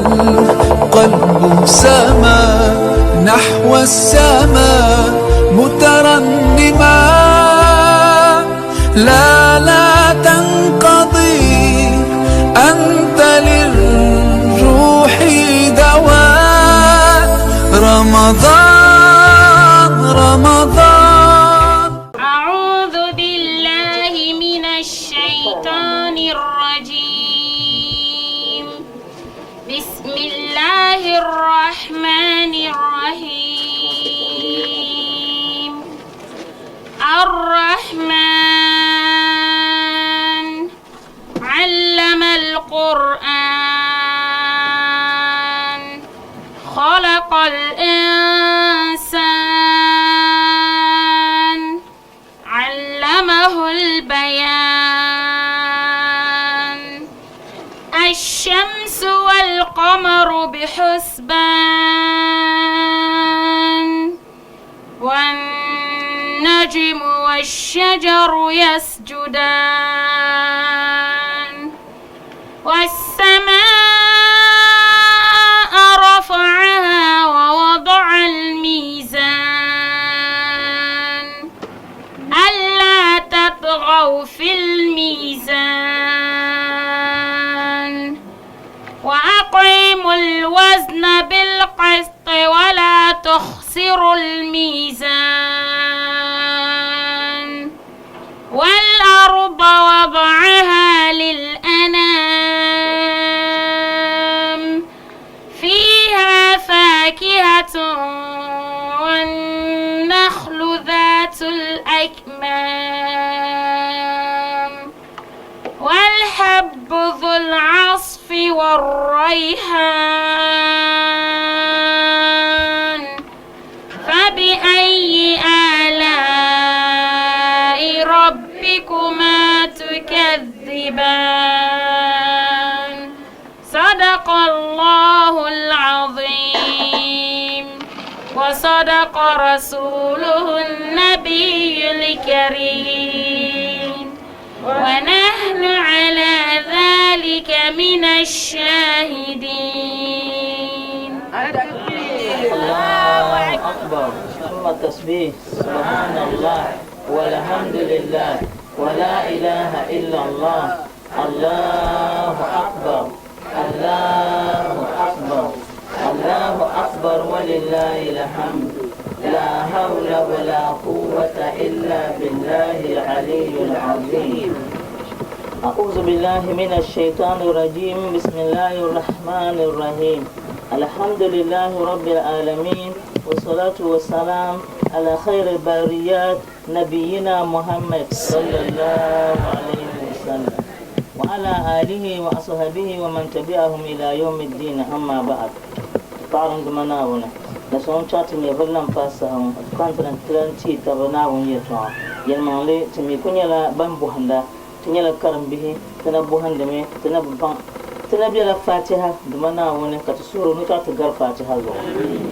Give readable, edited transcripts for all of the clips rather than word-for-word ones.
والقلب سما نحو السماء مترنما. لا لا تنقضي، أنت للروح دواء. رمضان رمضان. أعوذ بالله من الشيطان الرجيم. بسم الله الرحمن الرحيم. الرحمن علم القرآن، خلق الإنسان، علمه البيان. الشمس والقمر بحسبان، والنجم والشجر يسجدان، والسماء رفعها ووضع الميزان، ألا تطغوا في الميزان، وأقيموا الوزن بالقسط ولا تخسروا الميزان، والأرض وضعها للأنام، فيها فاكهة والنخل ذات الأكمام، والحب ذو العصف والريحان، فبأي آلاء ربكما تكذبان؟ صدق الله العظيم وصدق رسوله النبي الكريم، ونحن على ذلك من الشاهدين. الله أكبر. ثم التسبيح: سبحان الله والحمد لله ولا إله إلا الله، الله أكبر، الله أكبر، الله أكبر، ولله الحمد، لا حول ولا قوة إلا بالله العلي العظيم. أعوذ بالله من الشيطان الرجيم. بسم الله الرحمن الرحيم. الحمد لله رب العالمين، والصلاة والسلام على خير البريات نبينا محمد صلى الله عليه وسلم وعلى آله وأصحابه ومن تبعهم إلى يوم الدين. أما بعد، paɣa duma Naawuni na so ŋun chaŋ ti nyɛvili lan paai saha ŋɔ ka n ti lan ti lan teei taba Naawuni yɛltɔɣa. Yɛlimaŋli, ti mi ku nyɛla ban bɔhinda, ti nyɛla karimbihi, ti na bɔhindimi, ti na bi baŋ. Ti na bela Fatiha Duuma Naawuni ka ti suhiri o ni o chaŋ ti gari Fatiha zuɣu.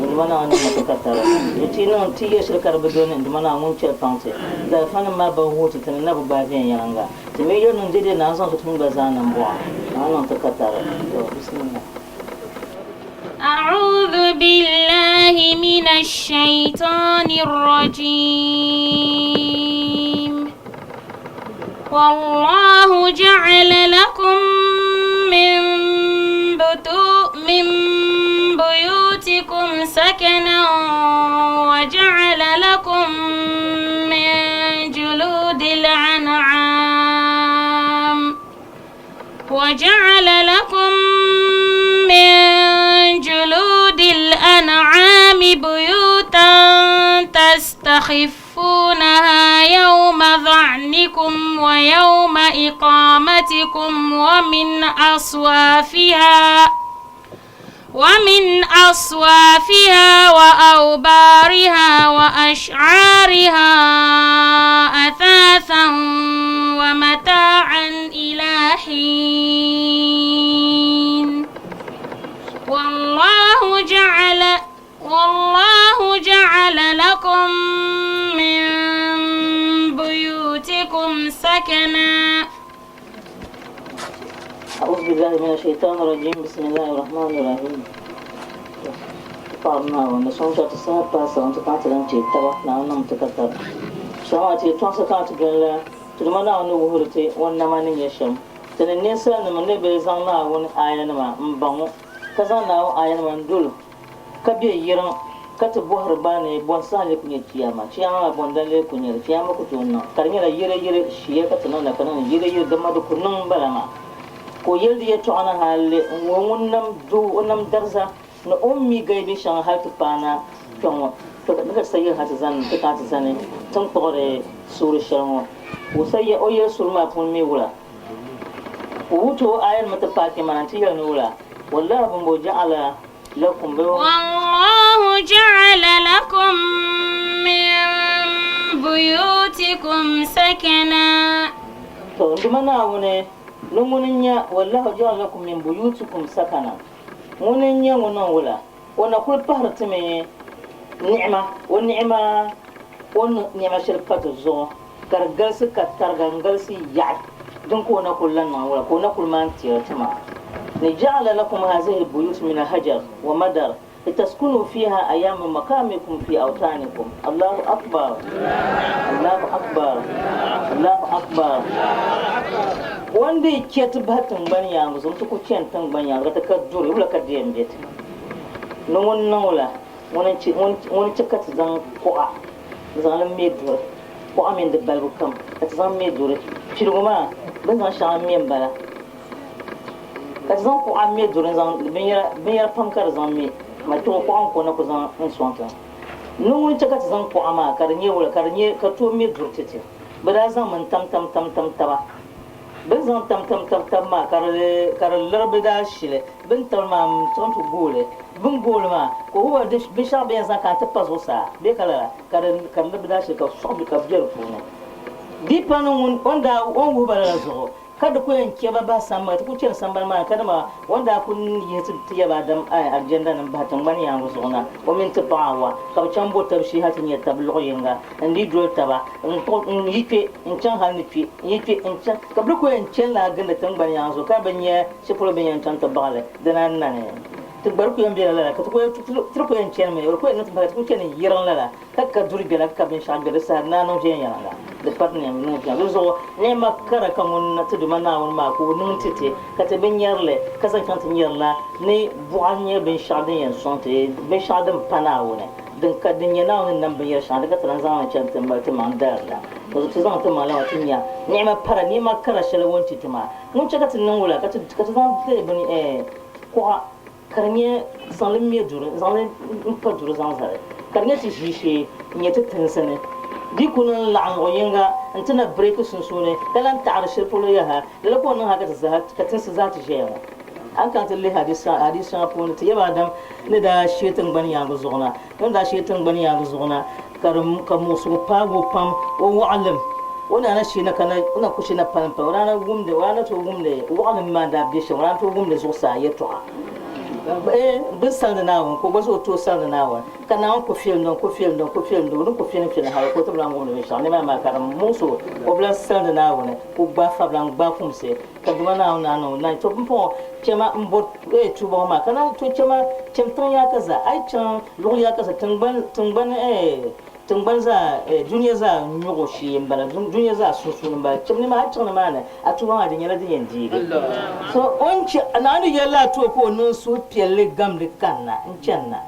N Duuma Naawuni niŋmi ti katari. Ni ti yi niŋ ti yɛli shɛli ka di bi doli ni n Duuma Naawuni ŋun chɛli paŋ ti. Dalifanim maa ban wuhi ti ti ni na bi gbaai viɛnyɛliŋga. Ti mi yɛli niŋ dɛdɛ naan zaŋ ti tum gba zaa niŋ bɔɣa. Naawuni niŋ ti katari. To, bismillah. أعوذ بالله من الشيطان الرجيم. والله جعل لكم من بيوتكم سكنا وجعل لكم من جلود الأنعام وجعل لكم من جلود الأنعام بيوتا تستخفونها يوم ظعنكم ويوم إقامتكم، ومن أصوافها وأوبارها وأشعارها أثاثا ومتاعا إلى حين. والله جعل لكم من بيوتكم سكنا. أعوذ بالله من الشيطان الرجيم بسم الله الرحمن الرحيم paɣaba Naawuni ni sɔŋ ka ti saha paai saha nti kana ti lan teei taba Naawuni niŋm ti ka taba. Saha maa ti yi tɔŋsi kana ti doli la ti Duuma Naawuni ni wuhiri ti o nama ni nyɛ shɛm. Ti ni ninsalinima ni bi zaŋ Naawuni aayanima m-baŋ o, ka zaŋ Naawuni aayanima n-dol o, ka be yiriŋ ka ti bɔhiri gba ni bɔ n-saha lee ku nyɛ Chiyaama? Chiyaama maa bɔ n-dali lee ku nyɛ li? Chiyaama ku tooi niŋ ka di nyɛla yiriyiri shia ka ti niŋda ka niŋdi yiriyiri dama di ku niŋ m-bala maa. Ka o yɛli di yɛtɔɣa ni hali n-wuhi ŋun nam doo o nam dariza ni o ni mi gaibi shɛŋa hali ti paana kpɛŋɔ. To ka ti sa yɛli hali ti zani ti kana ti zani ti ni kpuɣiri suuri shɛli ŋɔ. Ka o sa yɛli o yɛli suuri maa puuni mi wula? Ka o wuhi ti o aayanima ti paai kpɛ maa nti yɛli ni wula? Wallahi bɛmbɔ ja'ala lakum bɛ. Wallahu ja'ala lakum min buyutikum sakana. To n Duuma Naawuni, ni ŋuni n-nyɛ Wallahu ja'ala lakum min buyutikum sakana, ŋuni n-nyɛ ŋun niŋ wula? O na kuli pahiri ti mi ni'ima, o ni'ima, o ni ni'ima shɛli pa ti zuɣu ka di galisi ka tariga n-galisi yaɣi, din ka o na kuli lan niŋ wula? Ka o na kuli maan teeri ti maa. Ni ja'ala lakum hazihi l-buyut min al-hajar wa madar litaskunu fiha ayama maqamikum fi awtanikum. Allahu akbar! Allahu akbar! Allahu akbar! O ni dii chɛ ti bahi tiŋgbani yaaŋa zuɣu nti ku chani tiŋgbani yaaŋa ka ti ka duri, wula ka di yɛn be ti ni ŋun niŋ o la? Ŋuni n-chɛ ka ti zaŋ kuɣa n-zaŋ li me duri, kuɣa mini di balibu kam ka ti zaŋ me duri. Piligu maa, bɛ ni zaŋ shɛŋa me m-bala. Ka ti zaŋ kuɣa me duri n-zaŋ binyɛra pam ka di zaŋ me, amaa kpe ŋɔ kuɣa n-ko na ku zaŋ n-sɔŋ tiŋa. Ni ŋuni chɛ ka ti zaŋ kuɣa maa ka di nyɛ wula, ka di nyɛ ka tooi me duri ti ti. Bɛ daa zaŋmi n-tam tam tam tam taba. Bɛ ni zaŋ tam tam tab tab maa ka di ka di liri bɛ daa shili bɛ ni tabili maa n-chaŋ ti gooi li. Bɛ ni gooi li maa ka o wuhi ba di binshɛɣu bɛ yɛn zaŋ ka n-ti pa zuɣusaa bee ka lala ka di ka di liri bɛ daa shili ka sɔɣi bɛ ka bɛ be di puuni. Di pa ni ŋun o ni daa o ni wuhi ba lala zuɣu ka di ku yɛn chɛ ba bahi sambani ti ku chani sambani maa ni kadama o ni daa ku yihi ti yaba Adam alijanda ni m-bahi tiŋgbani yaaŋa zuɣu na o mini ti paɣ Awa ka bɛ chaŋ bo tab shee hal ti nya tab luɣ yiŋga n-dii doli taba n-yi kpe n-chaŋ hal ni kpe n-yi kpe n-chaŋ ka bɛ ku yɛn chani la gindi tiŋgbani yaaŋa zuɣu ka bi nya shɛli polo bɛ ni yɛn chaŋ ti baɣili dina n-nani. Ti gba di ku yɛn bela lala ka ti ku yɛn chanimi di ku yɛn niŋ ti bahi ti ku chani yiriŋ lala ka ka duri bela ka ka binshɛɣu be di saha di naan niŋ viɛnyɛliŋga di pa di ni yɛn niŋ viɛnyɛliŋga. Di zuɣu nɛma kara ka ŋun ti Duuma Naawuni maa ka o niŋ ti ti ka ti bi nyari li ka zaŋ chaŋ ti nyarila ni buɣa n-nyɛ binshɛɣu din yɛn sɔŋ ti binshɛɣu din pa Naawuni din ka din nyɛ Naawuni ni nam binyɛr shɛŋa di ka ti lan zaŋ li chani ti mali ti maŋ dari la. Di zuɣu ti zaŋ ti maŋ la maa ti nya nɛma para nɛma kara shɛli o ni ti ti maa. Ŋun chɛ ka ti niŋ wula ka ti zaŋ deei bini kuɣa ka di nyɛ zaŋ li me duri n-zaŋ li m-pa duri zaŋ zali ka di nyɛ ti ʒiishee n-nyɛ ti tinsi ni di ku niŋ laɣiŋgu yiŋga nti na bireeki sunsuuni ka lan taɣiri shɛli polo yaha. Lala ka o niŋ hal ka tinsi zaa ti ʒiɛya ŋɔ. A ni kana ti lihi hadiisi shɛŋa puuni, ti yaba Adam ni daa shee tiŋgbani yaaŋa zuɣu na, o ni daa shee tiŋgbani yaaŋa zuɣu na ka di ka muɣisigu paagi o pam, o waɣilim, o ni daa na shee na ka na o na ku shee na pali m-pali, o daa na wumdi, o daa na tooi wumdi waɣilim maa ni daa be shɛm, o daa na tooi wumdi zuɣusaa yɛtɔɣa. Eeh bɛ ni salindi Naawuni ka o gba zaa o tooi salindi Naawuni, ka Naawuni ku fiɛlim o, ku fiɛlim o, ku fiɛlim o, di ni ku fiɛlim fiɛlim hali ka o ti bi lan wumdi binshɛɣu. Nimaani maa ka di muɣisi o, o bi lan salindi Naawuni, ka o gbaai fabila n-gbaai kumsi. Ka Duuma Naawuni naan niŋ o naai, To pumpɔŋɔ chama m-bo eeh tuuba ŋɔ maa, ka naan to chama cham tiŋ yaaka zaa, a yi chaŋ luɣili yaaka zaa, tiŋgbani, tiŋgbani eeh tiŋgbani zaa eeh dunia zaa nyuɣu shee m-bala, dunia zaa sunsuuni m-bala, cham nimaa, a yi chaŋ nimaani, a tuuba maa di nyɛla din yɛn deegi. So o ni chɛ, Naawuni yɛlila a to ka o niŋ suhupiɛlli gamdi kanna n-chani na.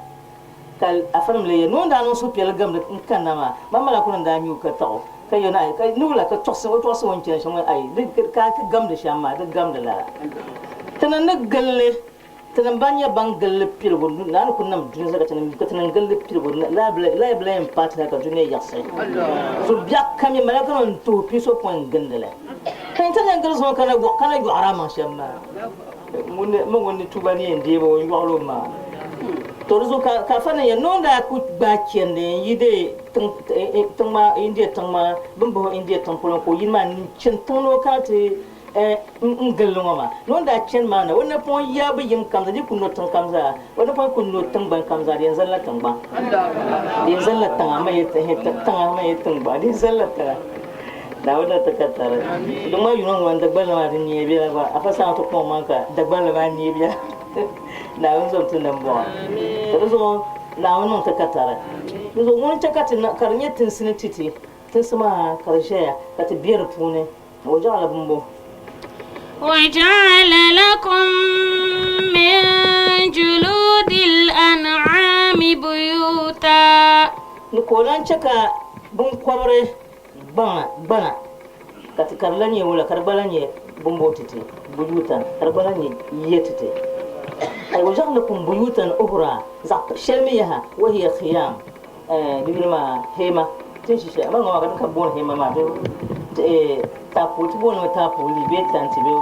Ka afanim lee yɛli, Ni o ni daa niŋ suhupiɛlli gamdi n-kanna maa, man malakuni n-daa nya o ka taɣ o, ka yɛli ni, Ai, ka ni wula ka tɔɣisi o tɔɣisi o ni chani shɛm ŋɔ, ai, di ka a ti gamdi shɛm maa, di gamdi lala. Tinim ni gili li, tinim ban nyɛ ban gili li piligu, naa ni ku nam dunia zaa ka tinim gili li piligu, lala bi lan yɛn paai ti hal ka dunia yiɣisi. So biɛɣu kam yi malakanim n-tuhi pisopɔin gindi li, ka nti lan gili zuŋɔ ka na yɔɣiri a maŋ shɛm maa. Min ŋun ni tuba ni yɛn deei ba, o yɔɣili o maa. To di zuɣu ka afa ni yɛn niŋ daa ku gbaai chɛndi n-yi deei tiŋ maa, India tiŋ maa, bɛ ni bahi o India tiŋ polo ka o yini maa n-chani tiŋ ni o kana ti n-gili li ŋɔ maa. Ni o ni daa chani maa na, o napɔŋ yaa bi yim kam zaa, di ku no tiŋ kam zaa, o napɔŋ ku no tiŋgbani kam zaa, di yɛn zalila tiŋgbaŋ. Di yɛn zalila tiŋa, man yi tiŋa, man yi tiŋgbaŋ, di yɛn zalila tiŋa. Naawuni niŋ ti ka tari. Di ŋma yino ŋmani Dagbanli maa di neei biɛla gba. Afa saɣim ti kpaŋ maŋ ka Dagbanli maa neei biɛla. Naawuni zom ti nambɔɣu. Ka di zuɣu Naawuni niŋ ti ka tari. Di zuɣu ŋuni n-chɛ ka ti niŋ ka di nyɛ tinsi ni ti ti. Tinsi maa ka di ʒɛya ka ti be di puuni. O jɛɣila bimbo. وجعل لكم من جلود الأنعام بيوتا Ni ka o lan chɛ ka biŋkɔbiri gbaŋa gbana ka ti ka di lan nyɛ wula ka di gba lan nyɛ bimbo ti ti buyutan ka di gba lan nyɛ yiya ti ti ay waja'ala lakum buyutan uhra zaɣ shɛli mi yaha wahiya khiyam di yuli maa hema tin shi shɛli amaa ŋɔ maa ka din ka booni hema maa bee taapooli ti booni mi taapooli bee tanti bee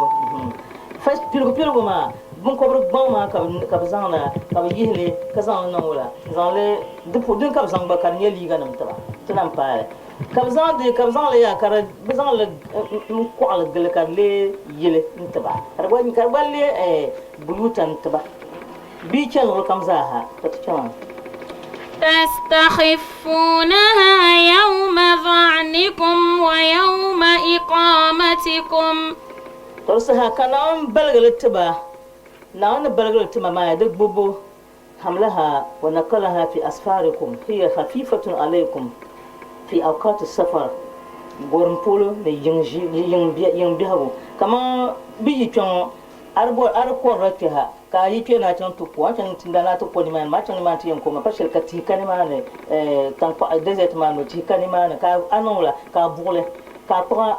first piligu piligu maa binkɔbiri gbaŋ maa ka bi zaŋda ka bi yihi li ka zaŋ li niŋ wula n zaŋ li di puuni din ka bi zaŋ gba ka di nyɛ liiga nim tiba ti lahi paali ka bi zaŋ di ka bi zaŋ li yaa ka bi zaŋ li n koɣali gili ka di lee yili n tiba ka di gba lee buyuta n tiba bia chani luɣuli kam zaaha ka ti chɛma. تستخفونها يوم ظعنكم ويوم إقامتكم To di saha ka Naawuni baligi li ti ba, Naawuni ni baligi li ti ma maa di gbubbu, hamlaha wa naqalaha fi asfarikum hiya khafifatun alaykum fi awqati safar, gorim polo ni yiŋ biɛhigu, kaman bɛ yi kpe ŋɔ a di kɔrila kpe ha ka a yi kpe ni a chaŋ ti ko, a ni chaŋ ti a ti ko nimaani maa, a chaŋ nimaani ti yɛn ko maa pa shɛli ka tihi ka nimaani taŋkpaɣu desert maa ni tihi ka nimaani ka a niŋ wula ka a buɣili ka a kpuɣi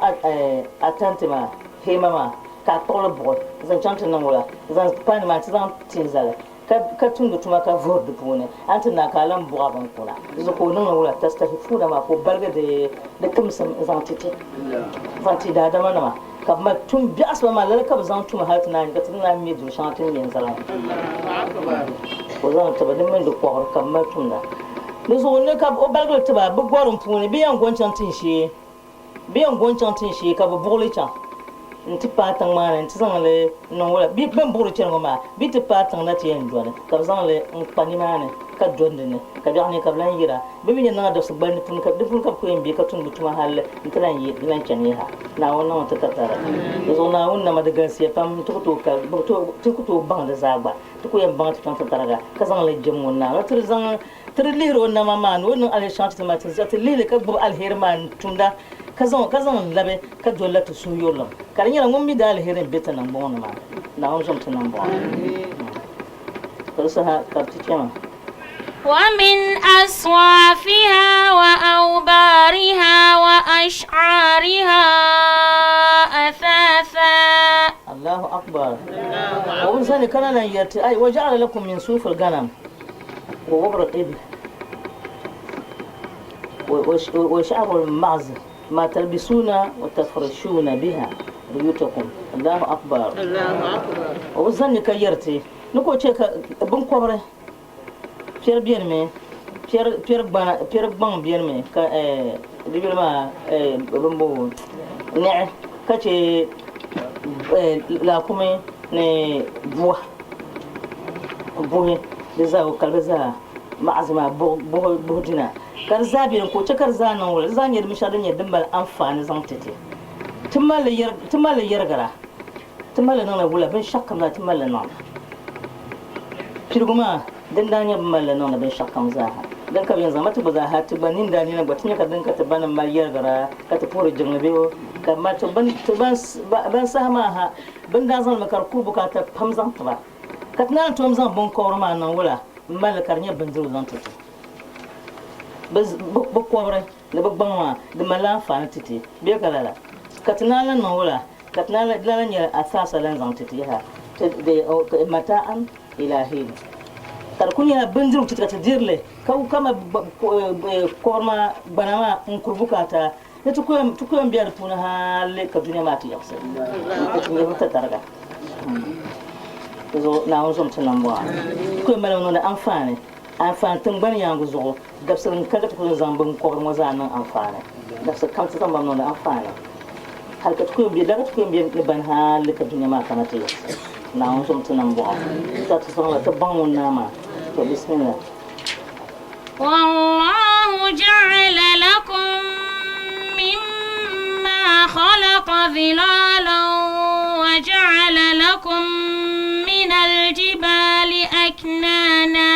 a tanti maa hema maa ka a kpuɣili buɣi zaŋ chaŋ ti niŋ wula zaŋ paai nimaani ti zaŋ ti n-zali ka tumdi tuma ka vuhiri di puuni a ni ti naai ka a lan buɣi a binkuna di zuɣu ka o niŋli wula tastahifuuna maa ka o baligi di timsim n-zaŋ ti ti zaŋ ti daadamanima ka bɛ mali tum biɛɣisiba maa lala ka bɛ zaŋ tum hal ti naan ka ti naan ŋme duri shɛŋa ti ni yɛn zali ŋɔ ka o zaŋ ti ba di mini di kɔɣiri ka bɛ mali tumda di zuɣu ni ka o baligili ti ba bɛ gɔrim puuni bɛ yɛn go n-chaŋ tinshee Bɛ yɛn go n-chaŋ tinshee ka bɛ buɣi li chaŋ nti paai tiŋ maa ni nti zaŋ li niŋ wula. Bɛ ni buɣiri chani ŋɔ maa, bɛ ti paai tiŋ na ti yɛn doli ka bɛ zaŋ li n-kpa nimaani ka doli di ni, ka biɛɣu ni ka bɛ lan yira. Bɛ mi ni niŋ a dabisi gbali di puuni ka di puuni ka bɛ ku yɛn be ka tum bɛ tuma hal nti lan yi lan chani yaha. Naawuni niŋmi ti katari. Di zuɣu Naawuni nama di galisiya pam nti ku tooi ka ti ku tooi baŋ di zaa gba. Ti ku yɛn baŋ ti chaŋ ti tariga ka zaŋ li jɛm ŋun Naawuni. Ti di zaŋ Ti di lihiri o nama maa ni o niŋ alheri shɛŋa ti ti maa, ti ti lihili ka gbubi alheri maa n-tumda ka zaŋ ka zaŋ n-labi ka dolila ti suhuyurilim, ka di nyɛla ŋun mi di alheri m-be ti niŋgbuŋ ni maa. Naawuni zom ti niŋgbuŋ ni. Ka di saha ka bɛ ti chɛ ma. ومن أصوافها وأوبارها وأشعارها أثاثا Allahu akbar. O bi zani ka na lan yɛri ti, Ai, وجعل لكم من صوف الغنم ووبر الإبل وشعر المعز ما تلبسون وتفرشون بها بيوتكم الله أكبر o zani ka yɛriti ni ka o chɛ ka binkɔbiri piɛri beni mi piɛri gbaŋ beni mi ka di yuli maa bimbo niɣi ka chɛ laakumi ni bua buhi di zaa o kali bi zaa maɣazi maa buhi dina ka di zaa beni ka o chɛ ka di zaa niŋ wula di zaa nyɛ binshɛɣu din nyɛ din mali anfaani zaŋ ti ti ti mali li yɛrigira ti mali li niŋdi wula binshɛɣu kam zaa ti mali li niŋda piligu maa din daa nyɛ bi mali li niŋdi binshɛɣu kam zaaha din ka bi yɛn zaŋ ma ti gba zaaha ti gba nini daa nina gba ti nya ka din ka ti ba nim mali yɛrigira ka ti puhiri jiŋli bee ka mali ti ban saha maa ha Bɛ ni daa zaŋ li mi ka di kuri bukaata pam zaŋ ti ba, ka ti naan tom zaŋ biŋkɔbiri maa niŋ wula m-mali li ka di nyɛ bindirigu zaŋ ti ti. Bɛ kɔbiri ni bɛ gbaŋ maa, di malila anfaani ti ti, bee ka lala? Ka ti naan lan niŋ wula ka ti naan di lan nyɛ asaasa lan zaŋ ti ti yaha, ti mata'an ila hin. Ka di kul nyɛla bindirigu ti ti ka ti diri li, ka mali kɔbiri maa gbana maa n-kuri bukaata Ni ti ku yɛn be di puuni hali ka dunia maa ti yiɣisi n-ti nyɛvili tatariga. Di zuɣu Naawuni zom ti nambɔɣu. Ti ku yɛn mali niŋdi anfaani, anfaani tiŋgbani yaaŋa zuɣu. Dabisili n-kali ka ti ku yɛn zaŋ biŋkɔbiri ŋɔ zaa niŋ anfaani. Dabisili kam ti zaŋ ba niŋdi anfaani hali ka ti ku yɛn be, lala ti ku yɛn be ni bani hali ka dunia maa kana ti yiɣisi. Naawuni zom ti nambɔɣu. Ka ti zaŋla ti baŋ ŋun naa maa. To bismillah. والله جعل لكم مما ظلالا وجعل لكم من الجبال أكنانا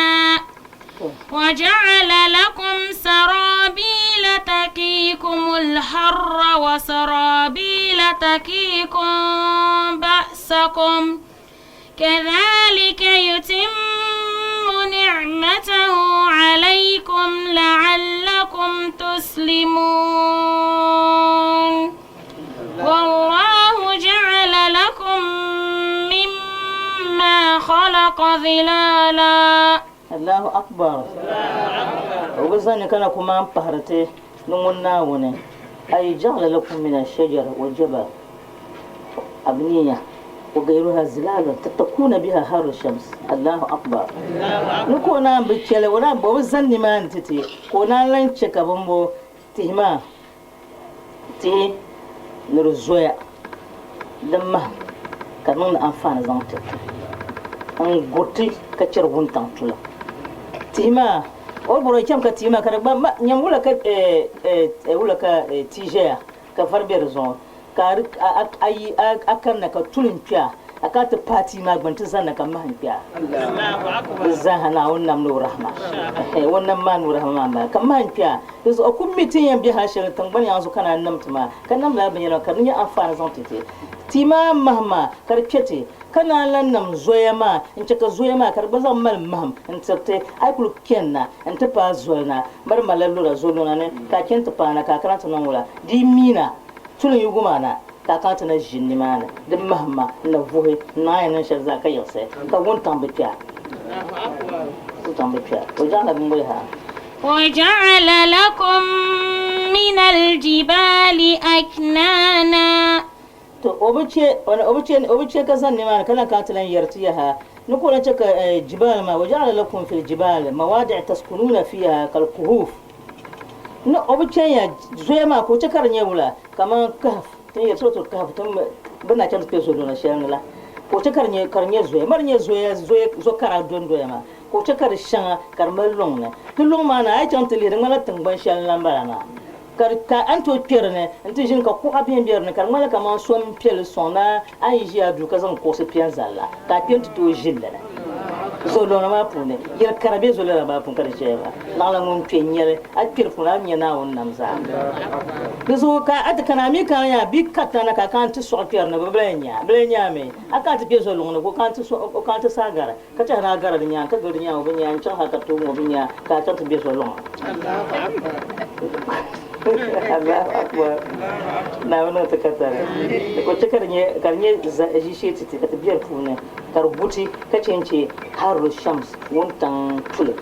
وجعل لكم سرابيل تقيكم الحر وسرابيل تقيكم بأسكم كذلك يتم نعمته عليكم لعلكم تسلمون والله جعل لكم مما خلق ظلالا Allahu akbar o bi zani kana kuma n pahari ti ni ŋun Naawuni ay ja'ala lakum min ash-shajar wa jabal abniya wa gayruha zilalan tattakuna biha haru shams. Allahu akbar. Ni ka o naan bi chɛli, o naan o bi zani nimaani ti ti, ka o naan lan chɛ ka bimbo tihi maa tihi ni di zoya din mahim ka di niŋdi anfaani zaŋ ti ti n-guriti ka chɛri wuntaŋ tula. Tihi maa, o ni bɔri o cham ka tihi maa ka di gba ma, nyam wula ka wula ka tia ʒɛya ka vari be di zuɣu ka a yi a kanna ka tuli n-kpe a, a kana ti paai tia maa gbuni ti zanna ka mahim kpe a. Di zaaha Naawuni nam ni o rahima. O nam maa ni o rahima maa m-bala ka mahim kpe a. Di zuɣu o ku mi ti ni yɛn be hal shɛli tiŋgbani yaŋ zuɣu ka naan nam ti maa, ka nam lala binyɛra maa ka di nyɛ anfaani zaŋ ti ti. Tia maa mahim maa ka di kpe ti, ka naan lan nam zoya maa n-chɛ ka zoya maa ka di gba zaŋ mali mahim n-tiri ti. A yi kul kpɛn na nti paai zoli na, miri malila lura zo luna ni, ka a chani ti paai na ka a kana ti niŋ wula? Di yi miina, tulim yi gum a na, ka a kana ti na ʒini nimaani, di mahimma n-na vuhi n-niŋ a ni niŋ shɛli zaa ka yiɣisi, ka wuntaŋ bi kpe a. Wuntaŋ bi kpe a. O jaɣila bimboli ha. وجعل لكم من الجبال أكنانا. To o bi chɛ, o bi chɛ, o bi chɛ ka zani nimaani ka lan kana ti lan yɛri ti yaha ni ka o lan chɛ ka jibal maa, وجعل لكم في الجبال مواضع تسكنون فيها كالكهوف. Ni o bi chɛn ya zoya maa ka o chɛ ka di nyɛ wula kaman kahf, ti ni yɛri suratul kahf ti bɛ na chaŋ ti kpe zolɔna shɛli ni la, ka o chɛ ka di nyɛ, ka di nyɛ zoya, mari nyɛ zoya, zoya, zo kara dondoya maa. Ka o chɛ ka di shɛŋa ka di mali luŋ ni. Di luŋ maa ni, a yi chaŋ ti lihi, di ŋmanila tiŋgbani shɛli n-lan bala maa. Ka di ka a ni tooi kpe di ni nti ʒini ka kuɣa bembe di ni, ka di ŋmanila kaman so m-pe li sɔŋ na a ni yi ʒi a duu ka zaŋ kuɣusi pe n-zali la, ka a kpe nti tooi ʒili li ni. Zolɔna maa puuni, yɛl kara be zolɔna maa puuni ka di ʒiɛya maa. Naɣila ŋun kpe n-nyɛ li, a kpe di puuni a ni nya Naawuni nam zaa. Di zuɣu ka a ti kana, a mi kana nya bɛ karita na ka a kana ti sɔɣi kpɛri ni, bɛ bi lan nya a, bɛ lan nya a mi. A kana ti kpe zoluŋ ni ka o kana ti sɔɣi, o kana ti saai gari. Ka chahi ni a gari di nyaaŋa, ka gili di nyaaŋa o bi nya a, n-chaŋ hal ka ti wum o bi nya a, ka a chaŋ ti be zoluŋ. Allahu Akbar. Naawuni niŋ ti katari. Ka o chɛ ka di nyɛ ka di nyɛ ʒiishee ti ti ka ti be di puuni, ka di gu ti ka chɛ n-chɛ Harru Shams wuntaŋ tuli.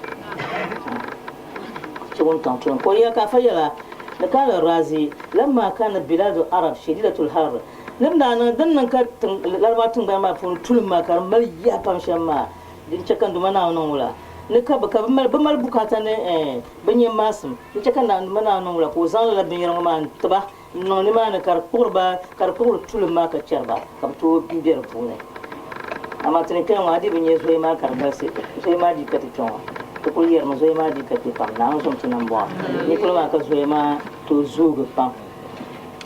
Chɛ wuntaŋ tuli. Ka o yɛli ka afa yɛla, ni kaala Razi, lamma kana biladu Arab shadidatul harr, Ni bɛ daa niŋ din niŋ ka Laribawa tiŋgbani maa puuni tulim maa ka di mali yaha pam shɛm maa, din chɛ ka n Duuma Naawuni niŋ wula? Ni ka bɛ ka bɛ mali bukaata ni bɛ nya maasim, din chɛ ka n Duuma Naawuni niŋ wula? Ka o zaŋ lala binyɛra ŋɔ maa n-ti ba n-niŋ nimaani ka di kpuɣiri ba, ka di kpuɣiri tulim maa ka chɛri ba ka bɛ tooi be di puuni. Amaa ti ni kpɛna ŋɔ, a dii bi nya zoya maa ka di galisi, zoya maa dii ka ti kpe ŋɔ. Ti kul yɛrimi zoya maa dii ka kpe pam, Naawuni zom ti nambɔɣu. Ni polo maa ka zoya maa tooi zoogi pam.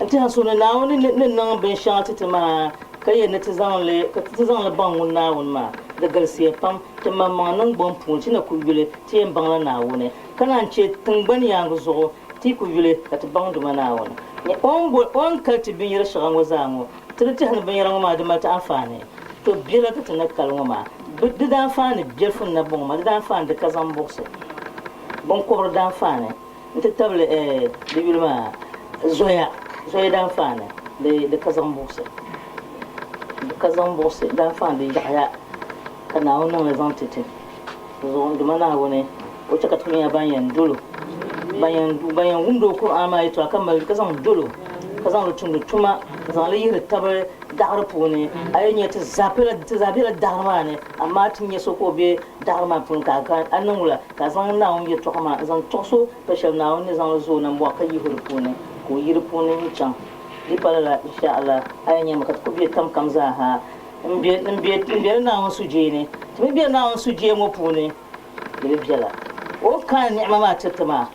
N tɛha so ni Naawuni ni niŋ binshɛŋa ti ti maa, ka yɛli ni ti zaŋ li ka ti zaŋ li baŋ ŋun Naawuni maa, di galisiya pam. Ti maŋmaŋa niŋgbuŋ puuni ti na ku yuli ti yɛn baŋla Naawuni, ka naan chɛ tiŋgbani yaaŋa zuɣu ti yi ku yuli ka ti baŋ Duuma Naawuni. Nyɛ o ni boli o ni kali ti binyɛr shɛŋa ŋɔ zaa ŋɔ, ti di tɛhi ni binyɛra ŋɔ maa di mali ti anfaani. To bela ka ti ni kali ŋɔ maa, di daanfaani biɛlifu n-na bɔŋɔ maa, di daanfaani di ka zaŋ buɣisi biŋkɔbiri daanfaani. N-ti tabili di yuli maa zoya, zoya daanfaani di di ka zaŋ buɣisi, di ka zaŋ buɣisi daanfaani di yaɣiya ka Naawuni niŋ li zaŋ ti ti. Di zuɣu n Duuma Naawuni, o chɛ ka ti kuli nyɛla ban yɛn dol o, ban yɛn, ban yɛn wumdi o Kur'aan maa yɛtɔɣa ka mali li ka zaŋ dol o, ka zaŋ li tumdi tuma, ka zaŋ li yihiri taba daɣiri puuni. A yi nya ti zaa bela, ti zaa bela daɣiri maa ni, amaa ti nya so ka o be daɣiri maa puuni ka a ka a niŋ wula? Ka a zaŋ Naawuni yɛtɔɣa maa n-zaŋ tɔɣis o pa shɛli Naawuni ni zaŋ li zo o nambɔɣu ka yihi o di puuni, ka o yi di puuni n-chaŋ. Di pa lala, insha Allah, a yɛn nyami ka ti ku be tam kam zaa ha m-be m-be ni Naawuni sujee ni. Ti mi be Naawuni sujee ŋɔ puuni di bi bela. O ni kaani niɣima maa tiri ti maa,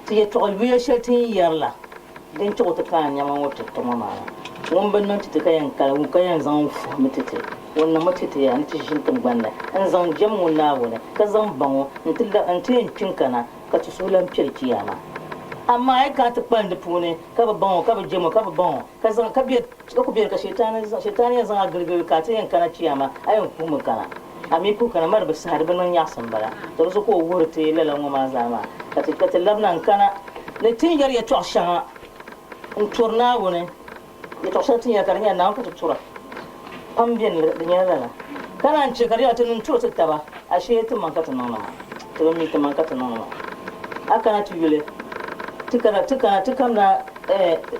ti yɛtɔɣ yuya shɛli ti ni yɛri la, din chɛ ka o ti kaani niɣima ŋɔ tiri ti ŋɔ maa. Ŋun bi niŋ ti ti ka yɛn kali, ŋun ka yɛn zaŋ n fuhimi ti ti, ŋun niŋmi ti ti yaa ni ti ʒini tiŋgbani ni n-zaŋ jɛm ŋun Naawuni, ka zaŋ baŋ o nti nti yɛn kpi n-kana ka ti suhu lan piɛli Chiyaama. Amaa a yi kana ti kpalim di puuni ka bi baŋ o, ka bi jɛm o, ka bi baŋ o, ka zaŋ ka be ka ku beni ka Shetani Shetani yɛn zaŋ a giligili ka a ti yɛn kana Chiyaama, a yɛn kuhimi kana. A mi kuhi kana ma di bi saha, di bi niŋ nyaɣisim m-bala. To di zuɣu ka o wuhiri ti lala ŋɔ maa zaa maa, ka ti ka ti labina n-kana ni ti ni yɛri yɛtɔɣ shɛŋa n-turi Naawuni yɛtɔɣ shɛli ti ni yɛra ka di nyɛla Naawuni ka ti tura pam beni, di nyɛla lala. Ka naan chɛ ka di nyɛla ti ni turi ti taba, ashee ti maŋ ka ti niŋdi maa, ti bi mi ti maŋ ka ti niŋdi maa. A kana ti yuli, ti kana, ti kana, ti kamina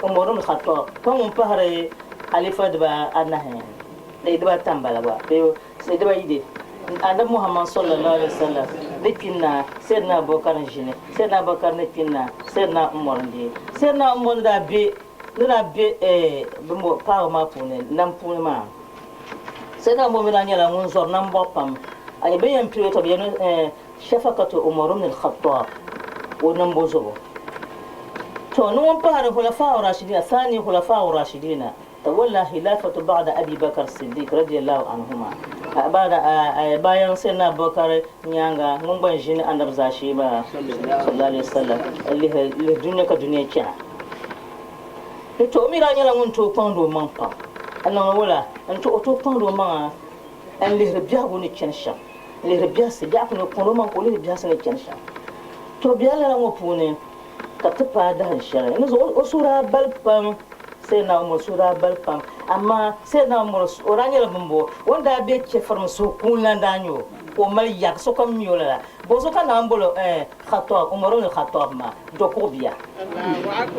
Umar ibn Khattab, ka ŋun pahiri halifa diba anahi, diba ata m-bala gba, bee Sai diba yi di Annabi Muhammad sallallahu alaihi wasallam ni kpini na, Sayyidina Abubakar n-ʒini, Sayyidina Abubakar ni kpini na, Sayyidina Umar n-deei. Sayyidina Umar ni daa be ni daa be bɛ paɣaba maa puuni, nam puuni maa, Sayyidina Umar mi daa nyɛla ŋun zɔri nambɔɣu pam. A nya bɛ yɛn pili o tɔbu yɛn Shafaqatu Umar ibn al-Khattab o nambo zuɣu. To ni ŋun pahiri Khulafa'u Rashidina, Thani Khulafa'u Rashidina, Tawalla khilafatu ba'da Abi Bakr Siddiq radiyallahu anhuma, ba'da bayan Sayyidina Abubakar nyaaŋa ŋun gba n-ʒini Anabi zaashee maa sallallahu alayhi wa sallam lihi lihi dunia ka dunia chana. Ni to o mi daa nyɛla ŋun tooi kpaŋdi o maŋ pam n-niŋdi wula n-to o tooi kpaŋdi o maŋa n-lihiri biɛhigu ni chani shɛm, n-lihiri biɛhisi, biɛhigu ni o kpaŋdi o maŋ ka o lihiri biɛhisi ni chani shɛm. To biɛla lala ŋɔ puuni ka ti paai dahin shɛli ni zuɣu o suhu daa bali pam. Sayyidina Umar suhu daa bali pam, amaa Sayyidina Umar o daa nyɛla bimbo, o ni daa be chɛfurimi suhu kuuni la n-daa nyɛ o ka o mali ya ka sokam mi o lala. Bɔzuɣu ka naan boli o Khattab, Umar ibn Khattab maa, dɔkuɣu bia.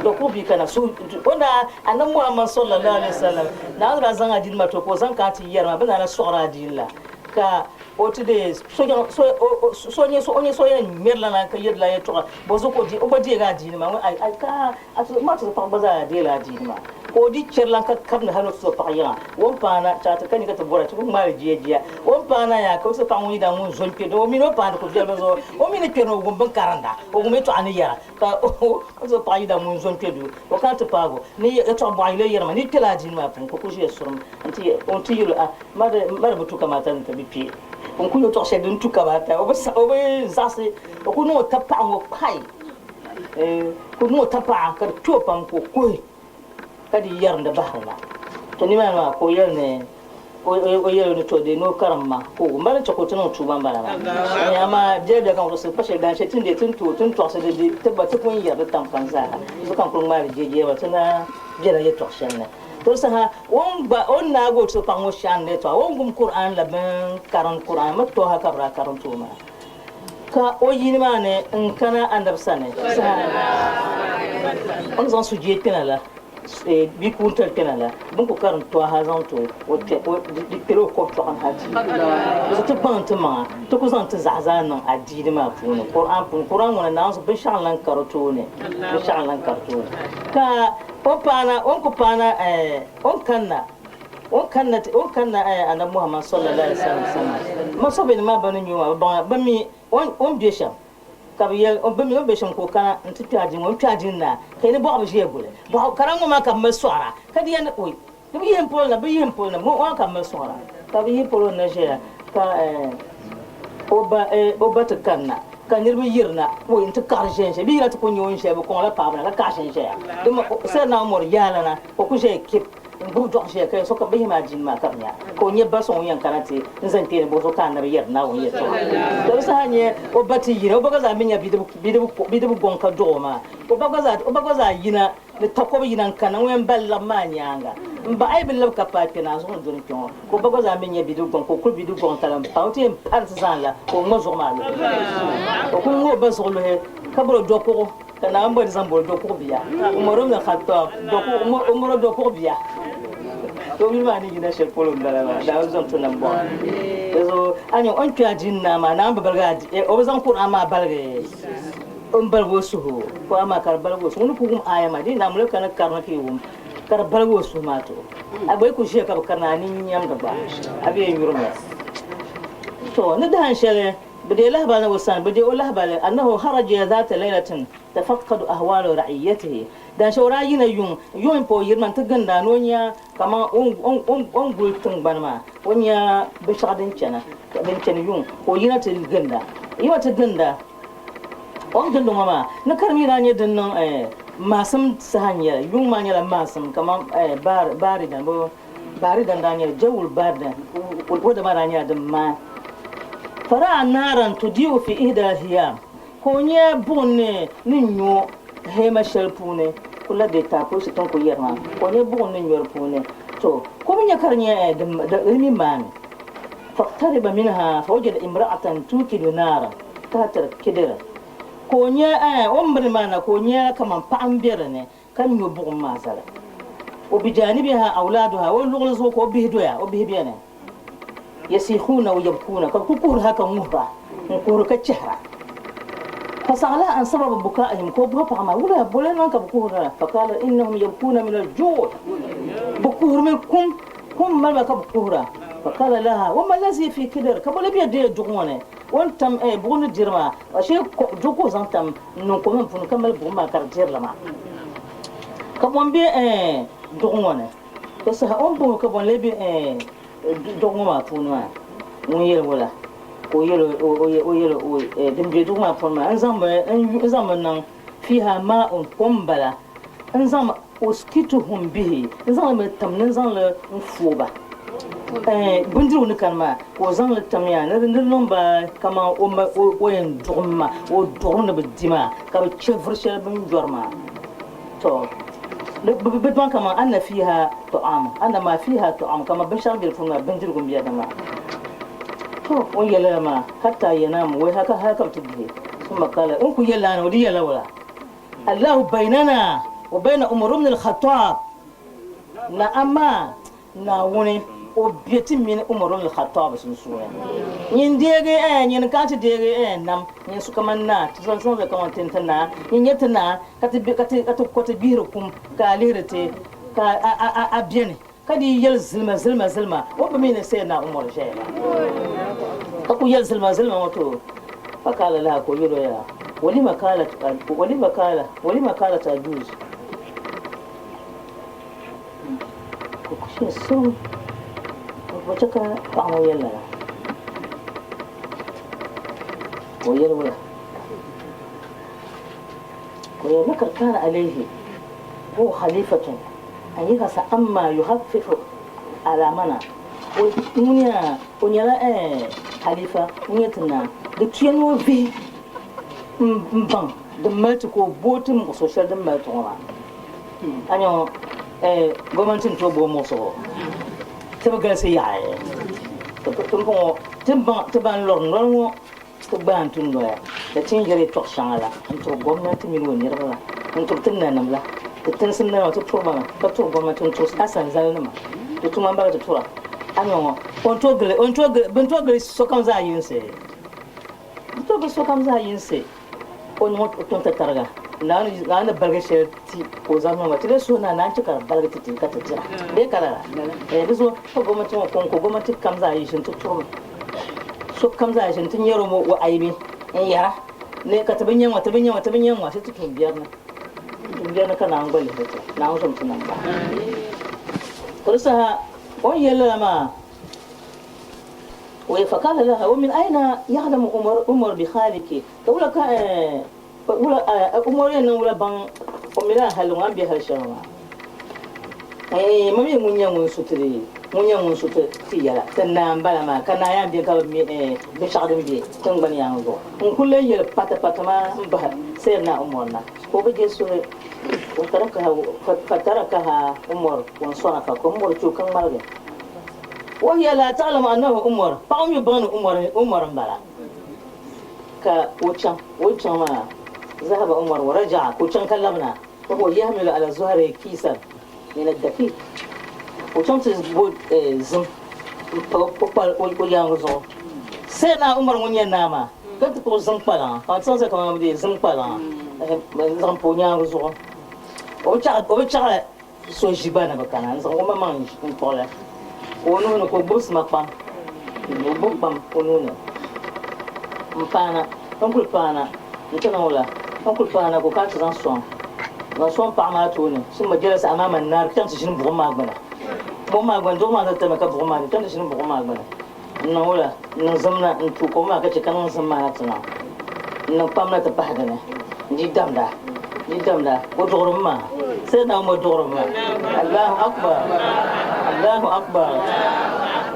Dɔkuɣu bia ka na suhu o ni daa Annabi Muhammad sallallahu alaihi wasallam Naawuni daa zaŋ adiini maa ti o ka o zaŋ kana ti yɛri maa bɛ ni daa na sɔɣiri adiini la ka o ti deei so so so nyɛ so o nyɛ so yɛn ŋmɛrila na ka yɛrila yɛltɔɣa bɔzuɣu ka o deei o gba deegi adiini maa ŋun ai ai ka A tuzo maa tuzo paɣa gba zaa deela adiini maa ka o di chɛri lan ka kabini hali o tuzo paɣa yiŋa. O ni paana chaɣ ti ka nya ka ti bɔra ti ku ŋmaali jia jia. O ni paana yaa ka o tuzo paɣa ŋun yidana ŋun zo n-kpe doo o mini o paandi ku viɛli bɛ zuɣu. O mi ni kpɛri ni o wum bɛ ni karinda o wum yɛtɔɣa ni yɛra ka o tuzo paɣa yidana ŋun zo n-kpe duu o kana ti paagi o ni yɛtɔɣa bɔɣa yili yɛri ma ni yi kpɛla adiini maa puuni ka o ku ʒiya surim nti yɛl o a ma di bi tu kamata ni ti bi kpe n ku yɛtɔɣ shɛli din tu kamata o bi zaɣisi o ku niŋ o tab paɣa ŋɔ kpai. Ka o niŋ o tapaɣa ka di kpe o pam ka o kuhi ka di yɛrindi bahiri na. To nimaani maa ka o yɛli ni o yɛli o ni to dee ni o karim ma ka o wum ba ni chɛ ka o ti niŋ tuuba m-bala maa. Amaa biɛla biɛla ka n ku pa shɛli dahin shɛli ti ni dee ti ni tooi ti ni tɔɣisi di di ti gba ti pun yɛri di tam pam zaa di zuɣu ka n kuli ŋmaai li jeejeei ba ti na bela yɛtɔɣ shɛli ni. To di saha o ni gba o ni naagi o tuhi paɣa ŋɔ shɛhim ni yɛtɔɣa o ni wum Kur'an la bɛn karim Kur'an mi tɔha ka bɛ daa karim ti o maa. Ka o yi nimaani n-kana Anabi sani saha o ni zaŋ sujee kpɛna la, bee kuuntali kpɛna la, bɛ ni ku karim tɔha zaŋ ti o, di kpɛla o kɔbitɔɣu ni hal ti yi. Di ti gbaŋ ti maŋa, ti ku zaŋ ti zaɣa zaa niŋ adiini maa puuni, Qur'an puuni. Qur'an ŋɔ ni Naawuni zuɣu binshɛɣu n-lan ka di tooni, binshɛɣu n-lan ka di tooni. Ka o paana, o ni ku paana, o ni kanna. O ni kanna o ni kanna Anabi Muhammad sallallahu alaihi wasallam sani maa, sɔhibɛnim maa bɛ ni nya o maa, bɛ baŋya, bɛ mi o ni be shɛm, ka bɛ yɛli o, bɛ mi o ni be shɛm ka o kana nti kpe adiini ŋɔ, o ni kpe adiini na ka yi ni bɔɣi bi ʒiya guli bɔɣi kara ŋɔ maa ka bɛ mali sɔɣira, ka di yɛli ni oi, di bi yihi m polo na, bɛ yihi m polo na, ŋɔ maa ka bɛ mali sɔɣira, ka bɛ yihi polo na ʒiya ka o ba o ba ti kanna ka niriba yirina oi nti kaɣiri ʒɛnʒɛya, bɛ yina ti ku nya o ni ʒɛya, bɛ kɔŋla paɣibu na ka kaɣi ʒɛnʒɛya, dama Sayyidina Umar yaalana ka o ku ʒɛya kip. N gbubi dɔɣu ʒiya ka sokam bihi maa jin maa ka bɛ nya ka o nyɛ ba so ŋun yɛn kana ti n zaŋ kpeeni buɣisi o ka anabi yɛri Naawuni yɛltɔɣa. Ka di saha nyɛ o ba ti yina, o ba gba zaa mi nya bidib gɔŋ ka dɔɣ o maa. O ba gba zaa yina ni takɔbi yina n-kanna ŋun yɛn bali labi maa nyaaŋa. M ba, a yi bi labi ka paai kpe na, a zuɣu ni doli kpe ŋɔ. Ka o ba gba zaa mi nya bidib gɔŋ ka o kuli bidib gɔŋ tali m-pa o ti yɛn pari ti zaŋ la ka o ŋma zuɣu maa luhi. O kuli ŋma o ba zuɣu luhi ka bɔri o dɔkuɣu. Ka Naawuni bɔri zaŋ boli dɔkuɣu bia, Umar ibn Khattab, Umar dɔkuɣu bia. To yuli maa ni yina shɛli polo m-bala maa, Naawuni zaŋ ti nam bɔɣa. Di zuɣu a nya o ni kpe adiini naa maa, Naawuni bi baligi adi, o bi zaŋ Kur'an maa baligi m-baligi o suhu. Kur'an maa ka di baligi o suhu. Ŋun ni ku wum aaya maa, di yi Naawuni ka ni karimi ka yi wum, ka di baligi o suhu maa to. A gba yi ku ʒiya ka bi karina, a nini nyamdi gba, a bi yɛn yurimi. To ni dahin shɛli Bɛ deei lahibali ni o sani, bɛ deei o lahibali, annahu haraja zaata laylatin tafaqqadu ahwaala ra'iyyatihi. Dan shɛli o daa yina yuŋ, yuŋ m-pa o yiri maa nti ginda ni o nya kaman o ni guli tiŋgbani maa, o nya binshɛɣu din chana, din chani yuŋ ka o yina ti ginda. Yima ti ginda, o ni gindi ŋɔ maa, ni ka di mi daa nyɛ din niŋ maasim saha n-nyɛ li. Yuŋ maa nyɛla maasim kaman baaridan, baaridan daa nyɛla jawul baaridan, o da maa daa nyɛla din maai. Fara'a naaran tudi'u fi ihda al-hiyam, Ka o nya buɣim ni nyo hɛma shɛli puuni kul la bɛ taakuusi ti ni kul yɛri maa, ka o nya buɣim ni nyo di puuni, to ka o bi nya ka di nyɛ di mi maami. Faqtariba minha fawajada imra'atan tukidu naaran tahta al-kidr, ka o nya o ni miri nimaani na ka o nya kaman paɣa m-be di ni ka nyo buɣim maa zali. Wa bijanibiha awlaaduha, o luɣili zuɣu ka o bihi doya, o bihi beni. Yasihuna wa yabkuna, ka bɛ kul kuhiri hal ka ŋuhiba, n-kuhiri ka chɛhira. Fasa'alaha an sababi bukaihim, ka o bɔhi paɣa maa, Wula, bɔla niŋ ka bɛ kuhiri lala? Faqala innahum yabkuna min al-ju'i, bɛ kuhirimi kum, kum mali ba ka bɛ kuhira. Faqala laha, wa ma lazi fi kidr, ka bɔla bɛ deei duɣu ŋɔ ni, o ni tam buɣim ni diri maa, ashee duɣu ka o zaŋ tam n-niŋ kom n puuni ka mali buɣim maa ka di diri li maa. Ka bɔ m-be duɣu ŋɔ ni? Di saha o ni bɔhi o ka bɔ n-lee be duɣu ŋɔ maa puuni maa, ŋun yɛli wula? Ka o yɛl o, Din be duɣu maa puuni maa, n zaŋmi niŋ fiiha maa'un, kom m-bala, n zaŋmi uskituhum bihi, n zaŋ li mi tim ni n zaŋ li n-fuo ba bindirigu ni kani maa, ka o zaŋ li timya ni di niŋ ba kaman o yɛn duɣim maa, o duɣiri ni bɛ di maa, ka bɛ chɛ vuri shɛli bɛ ni yɔri maa. To, bɛ baŋ kaman anna fiiha tɔ'am, anna maa fiiha tɔ'am, kaman binshɛɣu be di puuni maa bindirigu m-be di maa. To, o ni yɛli lala maa, hatta yanaamu, wai hal ka hal ka bɛ ti dihi. Summa qala, o ni kul yɛli lala ni o di yɛlila wula? Allahu baynana wa bayna Umar ibn al-Khattab, na amaa Naawuni, o be ti mini Umar ibn al-Khattab sunsuuni. Nyin deegi eh, nyin ka ti deegi eh nam, nyin su kaman naa, ti zaŋ zaŋ kaman ti ti naa, nyin nyɛ ti naa, ka ti be, ka ti, ka ti ko ti gbihiri kum, ka a lihiri ti, ka a, a, a, a beni, ka di yɛli zilima, zilima, zilima, o bi mi ni Sayyidina Umar ʒɛya maa, ka ku yɛli zilima, zilima ŋɔ to, Faqala laha, ka o yɛl o yaa, Walima qalat, walima qala, walima qalat ajuz? Ka o chɛ ka paɣa ŋɔ yɛli lala? Ka o yɛli wula? Ka o yɛli, Lakad kana alayhi huwa khalifatun an yahasa amma yuhaffifu ala mana. Ŋun o nyɛla halifa ŋun nyɛ ti naa, di tuya ni o vihi m-baŋ din mali ti ka o booi ti muɣisigu shɛli din mali ti ŋɔ maa. A nya ŋɔ, gomnanti ni tooi booi muɣisigu ti bi galisi yaɣi. Pumpɔŋɔ ti baŋ ti ban lɔri noli ŋɔ ti gbaai n-tu noya ni ti ni yɛli yɛtɔɣ shɛŋa la n-turi gomnanti mini o niriba la, n-turi ti nanima la, ti tinsi nanima ti turi ba mi ka turi gomnanti n-turi asanzalinima. Di tuma m-bala ti tura. A nya ŋɔ, o ni tooi gili, o ni tooi gili, bɛ ni tooi gili sokam zaa yinsi. Bɛ tooi gili sokam zaa yinsi. O niŋ o tuun tatariga, Naawuni ni baligi shɛli ti ka o zaŋ niŋ ma, ti lee suhi Naa ni a ni chɛ ka di baligi ti ti ka ti dira bee ka lala? Di zuɣu ka gomnanti ŋɔ kɔŋko, gomnanti kam zaa yi ʒini ti turimi, sokam zaa ʒini ti nyɛri o mi o aibi n-yɛra ni ka ti bi nya ŋɔ, ti bi nya ŋɔ, ti bi nya ŋɔ, shee ti tuumbiɛri ni, tuumbiɛri ni ka Naawuni gba lihiri ti, Naawuni zom ti nam bahi. Ka di saha o ni yɛli lala maa, Fakala laha wa min aina ya'lamu Umar bi haliki, ka wula ka wula Umar yɛn niŋ wula baŋ o mini a hali ŋɔ a ni be hali shɛli maa? Ma mi ŋun nyɛ ŋun su ti ŋun nyɛ ŋun su ti ti yɛla, ti naa m-bala maa, ka naa yaa m-beni ka bi mi binshɛɣu din be tiŋgbani yaa ŋɔ zuɣu. N kul lee yɛli patipati maa m-bahi Sayyidina Umar na, ka o bi je suhi. Fatarakaha Umar wansarafa, ka Umar che o ka ŋmaligi. Wahiya laa ta'lamu annahu Umar, paɣa ŋɔ mi baŋ ni Umar Umar m-bala. Ka o chaŋ, o ni chaŋ maa, zahaba Umar wa raja'a, ka o chaŋ ka labina, wa huwa yahmilu ala zuhrihi kiisan min ad-daqiq, o chaŋ ti bo zim m-pa o kpal o yaaŋa zuɣu. Sayyidina Umar ŋun nyɛ naa maa, ka ti kpuɣi zim kpalaŋa, ka ti zaŋ zali kaman bɛ zim kpalaŋa n-zaŋ pa o yaaŋa zuɣu. O bi chaɣi, o bi chaɣi So ʒi gba ni bi kana n-zaŋ o maŋmaŋ n-kpuɣi li ka o nuhi ni ka o gbubi sima kpam, o gbubi kpam o nuu ni m-paana, o ni kuli paana nti niŋ o la, o ni kuli paana ka o kana ti zaŋ sɔŋ. Zaŋ sɔŋ paɣa maa tooni, summa jalasa amama an-nar, chaŋ ti ʒini buɣim maa gbuni. Buɣim maa gbuni, duɣu maa ti tami ka buɣim maa di, chaŋ ti ʒini buɣim maa gbuni. N-niŋ wula? N-niŋ zim na n-tuui kom maa ka chɛ ka niŋ zim maa na ti niŋ. N-niŋ kpam na ti pahi di ni. N-di damda, n-di damda. O duɣirimi maa. Sayyidina Umar duɣirimi maa. Allahu Akbar! Allahu Akbar!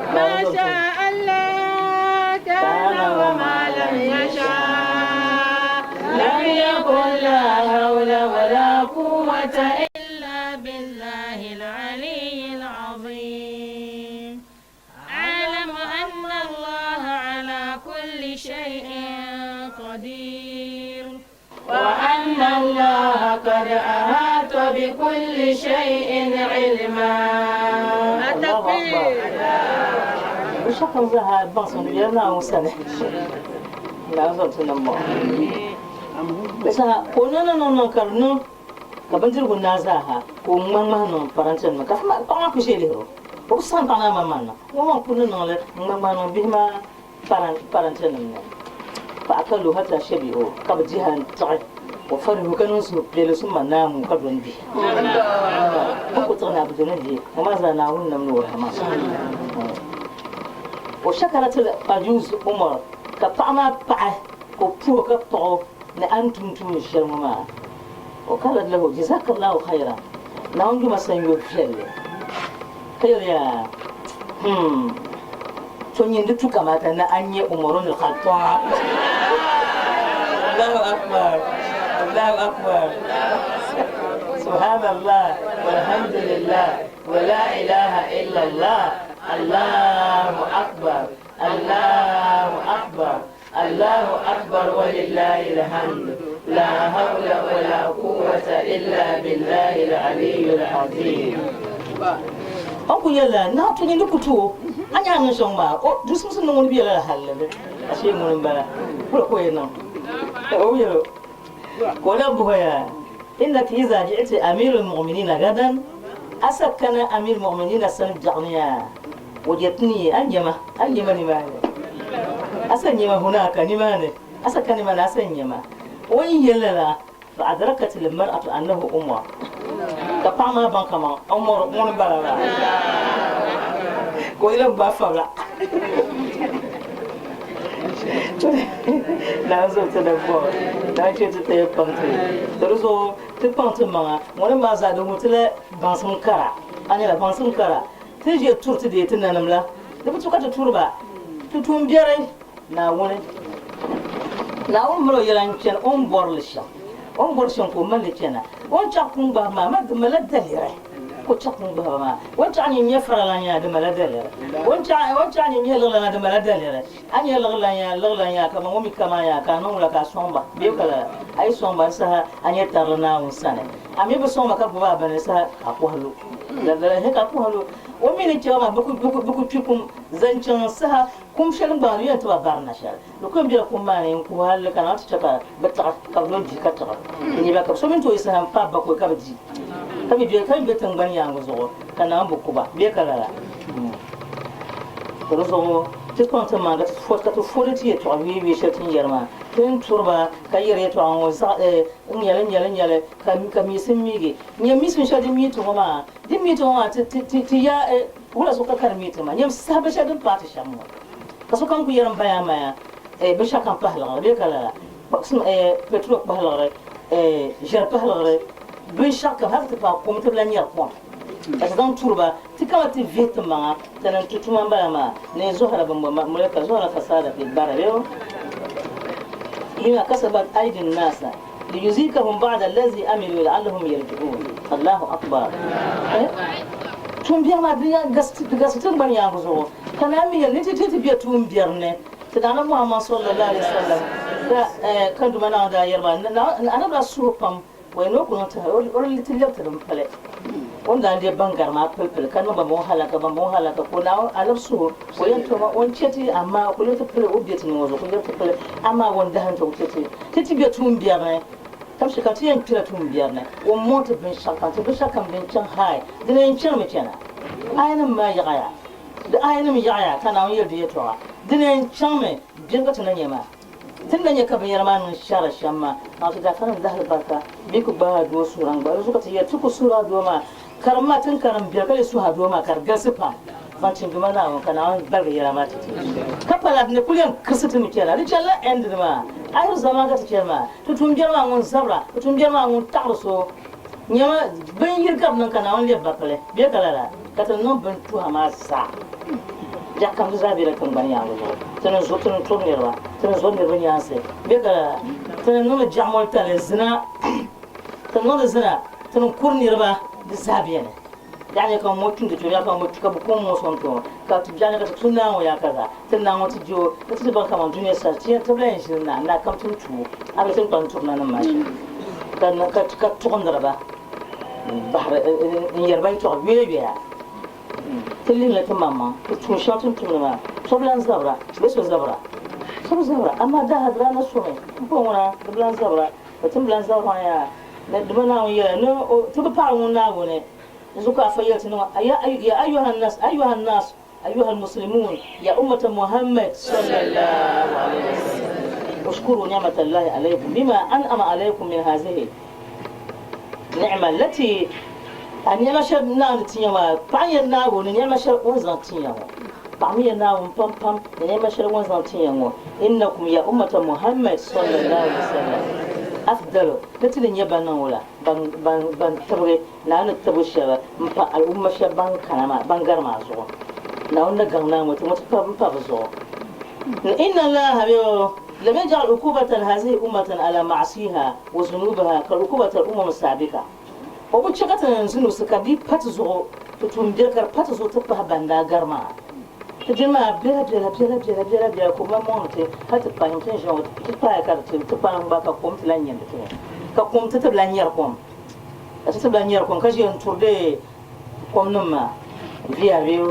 ما شاء الله كان وما لم يشاء لم يكن لا حول ولا قوة إلا بالله العلي العظيم. أعلم أن الله على كل شيء قدير وأن الله قد أحاط بكل شيء علما. Allahu Akbar. Binshɛɣu kam zaa baŋsim di bela Naawuni sani. Naawuni zaŋ ti niŋ ŋɔ. Di saha ka o niŋ niŋ niŋ ka di niŋ ka bindirigu naai zaaha ka o ŋmahi ŋmahi niŋ parantinima ka paɣa maa kuli ʒe lihiri o. O bi saɣim paɣa maa maŋmaŋ niŋ. O maŋ kuli ni niŋ li n-ŋmahi ŋmahi niŋ bihi maa parantinima ni. Paɣa ka lu hata shɛbihu ka bɛ dihi n-tiɣi o farihu ka niŋ suhupiɛlli summa naamu ka doni bihi. O ku tiɣi ni a bi doni bihi, ŋɔ maa zaa Naawuni nam ni o rahima. O shakarat al-ajuz Umar ka paɣa maa paɣi ka o puhi ka paɣ o ni a ni tum tuun shɛli ŋɔ maa. O qalat lahu jazakallahu khairan, Naawuni juma sanyoo viɛlli. Ka yɛli ya, Hmm, to nyin di tu kamata ni a nyɛ Umarun al-Khattab. Allahu Akbar, Allahu Akbar. Subhanallah, walhamdulillah, wa la ilaha illallah, Allahu Akbar, Allahu Akbar, Allahu Akbar walillahi alhamd. La hawla wa la quwwata illa billahi al-aliyyil azim. O ku yɛlila, Naa to nyin di ku tooi a nyaa niŋ shɛm maa, o di simsi ni ŋuni bela la halli ni ashee ŋuni m-bala, wula ka o yɛn niŋ? O bi yɛl o. Ka o lahi bɔhi o yaa, Innaki iza ji'ti Amiirul Mu'minina gadan, a sa kana Amiir Mu'minina sani biɛɣuni yaa, wajadtini, a ni nya ma, a ni nya ma nimaani, a sa nya ma hunaka nimaani, a sa ka nimaani a sa nya ma. O ni yɛli lala, Fa adrakat al-mar'atu annahu Umar, ka paɣa maa baŋ kaman Umar ŋuni m-bala maa, ka o yɛli m ba fabila. Naawuni zo ti ni bɔri, Naawuni chɛ ti taya kpaŋ ti, to di zuɣu ti kpaŋ ti maŋa, ŋuni maa zaa di wuhi ti la baŋsim kara, a nyɛla baŋsim kara, ti ni ʒe turi ti deei ti nanim la, di bi tu ka ti turi ba, ti tuumbiɛri Naawuni. Naawuni mali o yɛla n-chani o ni bɔri li shɛm. O ni bɔri shɛm ka o mali li chana. O ni chaɣi kum gbahibu maa, di malila daliri ka o chaɣi kum gbahibu maa. O ni chaɣi nyin nyɛ faralan yaa, di malila daliri. O ni chaɣi, o ni chaɣi nyin nyɛ liɣilan yaa, di malila daliri. A nyɛ liɣilan yaa, liɣilan yaa, kaman ŋun mi kaman yaa, ka a niŋ wula ka a sɔŋ ba bee ka lala. A yi sɔŋ ba, di saha a nyɛ tarili Naawuni sani. A mi bi sɔŋ ba ka gbubi a bini, di saha ka a kɔhi lu. Lala, ka a kɔhi lu. O mi ni chɛ ba maa, bɛ ku, bɛ ku kpi kum zaŋ chaŋ saha Kum shɛli n-gbaai di yɛn ti ba barina shɛli. Di ku yɛn bela kum maa ni n-kuhi hali ka naai ti chɛ ka bɛ tiɣi, ka bɛ lo di ka tiɣi. Di nyɛ ba ka so mini tooi saha m-paai bakɔi ka bɛ di, ka mi be, ka mi be tiŋgbani yaaŋa zuɣu ka naai bi ku ba bee ka lala. Ka di zuɣu ti kpaŋ ti maŋa ka ti fo, ka ti foli ti yɛtɔɣa yueiyuei shɛli ti ni yɛri maa. Ti ni turi ba ka yɛri yɛtɔɣa ŋɔ zaɣ, eh, n-nyɛli, n-nyɛli, n-nyɛli, ka, ka miisim miigi. Nyɛ miisim shɛli din miiti ŋɔ maa, din miiti ŋɔ maa ti, ti, ti, ti ya, eh, Wula zuɣu ka ka di mi ti ma? Nyam saha binshɛli din paai ti shɛm ŋɔ, ka sokam ku yɛri m baya maya, eh, binshɛɣu kam pahi liɣiri bee ka lala, kpaɣisim, eh, petrol kpahi liɣiri, eh, ʒiɛri pahi liɣiri, binshɛɣu kam hali ti paai kom ti bi lahi nyari kom ka ti zaŋ turi ba ti kama ti vihi ti maŋa ti niŋ ti tuma m-bala maa ni zɔhira bɛn bo moli ka zɔhira fasaada fi barri bee bima kasabat aidi nnaasa liyuzikahum ba'da allazi amilu la'allahum yarji'un. Allahu akbar. Eh? Tuumbiɛri maa di gasi tiŋgbani yaangu zuɣu ka naan mi yɛli ni ti ti be tuumbiɛri ni. Ti Daana Muhammad sallallahu alaihi wasallam da kan Duuma Naawuni daa yɛri maa, Anabi daa suhi pam wai ni o ku niŋ ti hali o di ti lɛbi ti din pali. O ni daa n-deei ban gari maa pilipili ka niŋ bambɔŋɔ halaka, bambɔŋɔ halaka ka o Naawuni Anabi suhi o yɛn ti o maa o ni chɛ ti amaa o ku lɛbi ti pili o be ti ni ŋɔ zuɣu o ku lɛbi ti pili amaa o ni dahim ti o chɛ ti ti ti be tuumbiɛri ni. Ka shɛ ka ti yɛn kpila tuumbiɛri ni, o mɔŋ ti binshɛɣukam, ti binshɛɣukam din chaŋ haai, di na yɛn chaŋmi chana. Ayanim maa yaɣiya, di ayanim yaɣiya ka Naawuni yɛli di yɛtɔɣa, di na yɛn chaŋmi beni ka ti na nya maa. Ti ni na nya ka binyɛra maa niŋ shɛra shɛm maa, naɣ ti daa kana n-dahi li barika bee ku gbaai a doo suhuri n-gba. Di zuɣu ka ti yɛli ti ku suhiri a doo maa. Karim maa, ti ni karim biɛri ka lee suhi a doo maa ka di galisi pam zaŋ ti Duuma Naawuni, ka Naawuni baligi yɛla maa ti ti. Ka pala di ni kul yɛn kirisi ti mi chana, di chanila end ni maa, ahir zamaan ka ti chani maa. Ti tuumbiɛri maa ŋun zabira, ti tuumbiɛri maa ŋun taɣiri so nyama bin yiri ka bi niŋ ka Naawuni lɛbi ba pili bee ka lala, ka ti niŋ bin tuha maa zaa. Biɛɣu kam ti zaa bela tiŋgbani yaaŋa zuɣu, ti ni zo, ti ni turi niriba, ti ni zori niriba nyaansi bee ka lala, ti ni niŋdi jaɣimolitali zina, ti ni niŋdi zina, ti ni kuri niriba, di zaa beni. Biɛɣu nyɛ ka ŋɔ tumdi tuuli, ka ŋɔ ka bɛ kum ŋɔ sɔŋ ti o, ka ti biɛɣu nyɛ ka ti tu Naawuni yaa ka zaa, ti Naawuni ti di o, ka ti ti baŋ kaman dunia sari, ti yɛn tibila yɛn ʒini naa, naa kam ti ni tu o, a bi ti ni kpalim turi nanim maa shɛm, ka ka tuɣindiri ba bahiri n-yɛri ba yɛtɔɣa yoya yoya. Ti lihila ti maŋmaŋ ti tuun shɛŋa ti ni tumdi maa, so bi lan zabira bee so zabira? So bi zabira, amaa daha di daa na somi m-pa ŋuna, di bi lan zabira, ka ti mi bi lan zabiri maa yaa. Ni dama Naawuni yɛliya ni o ti bi paɣiri ŋun Naawuni zuɣu ka afa yɛli ti ni ŋɔ, Ya ayyuha nnas, ayyuha nnas, ayyuha almuslimun, ya ummata Muhammad sallallahu alayhi wa sallam, ushkuru ni'mata Allahi alaykum bima an'ama alaykum min hazihi ni'ma allati a ni'ma shɛli Naawuni ti ya maa, paɣa ya Naawuni ni'ma shɛli o ni zaŋ ti ya ŋɔ, paɣimi ya Naawuni pam pam ni ni'ma shɛli o ni zaŋ ti ya ŋɔ, innakum ya ummata Muhammad sallallahu alayhi wa sallam afdalu ni ti ni nyɛ ban niŋ wula, ban, ban, ban tibigi Naawuni ni tibigi shɛba m-pa al'umma shɛba ban kana maa, ban gari maa zuɣu. Naawuni ni gaŋ Naawuni ti ŋɔ ti pa m-pa bɛ zuɣu. Ni inna Allaha bɛ o lam yaj'al ukubatan hazihi ummatan ala ma'asiha wa zunubiha ka ukubata al-umam as-sabika. O bi chɛ ka ti ni zunusi ka di pa ti zuɣu, ti tuumbiɛri ka di pa ti zuɣu ti pahi ban daa gari maa. Ti dini maa biɛla biɛla biɛla biɛla biɛla biɛla ka o mali mɔŋdi ti hal ti pahi ti ni ʒiya ŋɔ ti paaya ka di ti kpalim gba ka kom ti lan nyɛndi ti ni ka kom ti ti bi lan nyari kom ka ti ti bi lan nyari kom ka ʒiya n-turi bɛ kom nim maa VR bee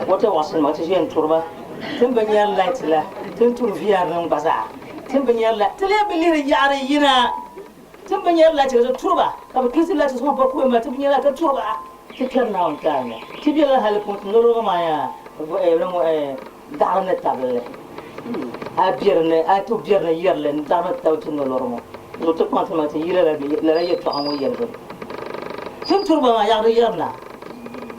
wata waɣisi nima ka ti ʒiya n-turi ba ti ni bi nyari light la ti ni turi VR nim gba zaa ti ni bi nyari light ti lee bi lihiri yaɣiri yina Ti bi nyari lache ka ti turi ba, ka bɛ kirisi lache sɔŋ ba kuya maa, ti bi nyari la ka turi ba. Ti kpɛri Naawuni taali ni. Ti bela hali pun ti niriba maa yaa daɣiri ni tabili li. A biɛri ni, a ti biɛri ni yɛri li ni daɣiri ni tabili ti nolɔri ŋɔ. Zuɣu ti kpaŋ ti maŋa ti yi lala yɛtɔɣa ŋɔ yɛlibu ni. Ti ni turi ba maa yaɣiri yɛrina.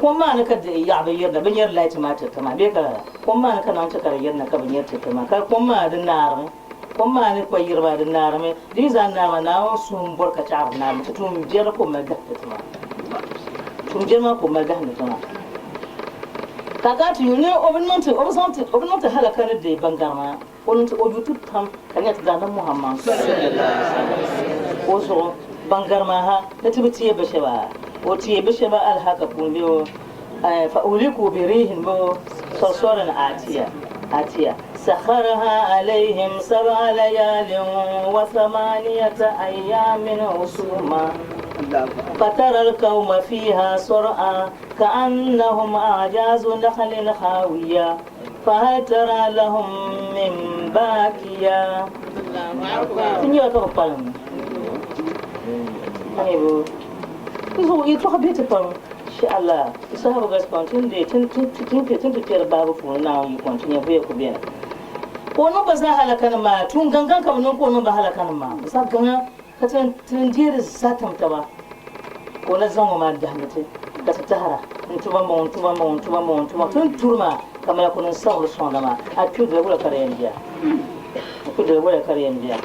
Kom maa ni ka yaɣa bi yirina, bɛ nyari laati maa tiriti maa bee ka lala? Kom maa ni ka Naawuni chɛ ka di yirina ka bɛ nyari tiriti maa, ka kom maa di naarimi. Kom maa ni kpa yiri maa, di naarimi. Di yi zaa naai maa, Naawuni suhu m-bɔri ka chaɣiri naarimi. Ti tuumbiɛri ka o mali gahindi ti maa. Tuumbiɛri maa ka o mali gahindi ti maa. Ka a kana ti yuli ni o bi niŋ ti, o bi zaŋ ti, o bi niŋ ti halaka ni deei ban gari maa. O niŋ ti, o yu ti pam ka di nyɛla ti Daadam Muhammad sallallahu o zuɣu ban gari maa ha ni ti bi teei bɛ shɛba. O teei bɛ shɛba alihaka puuni bee o fa uhliku bi rihin bee o sɔrsɔrin atiya, atiya. Sakharaha alayhim sab'a layalin wa thamaniyata ayyamin husuma fatara al-qawma fiha sur'a ka'annahum a'jazu nakhlin khawiya fahal tara lahum min bakiya. Ti nyɛla ka bi kpalim Ti zuɣu yɛtɔɣa be ti pam inshallah ti saha bi galisi pam ti ni deei ti ni ti kpɛri bahigu puuni Naawuni yiko ni ti nyɛvuya ku beni. Ka o niŋ ba zaa halakanim maa, tuun gaŋgaŋ ka bɛ niŋ ka o niŋ ba halakanim maa, bɛ zaa gaŋa ka ti ni deeri zaa tam taba, ka o na zaŋ o maa dahimi ti ka ti tahira n-tu bambɔŋɔ n-tu bambɔŋɔ n-tu bambɔŋɔ n-tu bambɔŋɔ ti ni turi maa ka malaikunim sabiri sɔŋda maa, a kpi dali wula ka di yɛn bia? A kpi dali wula ka di yɛn bia?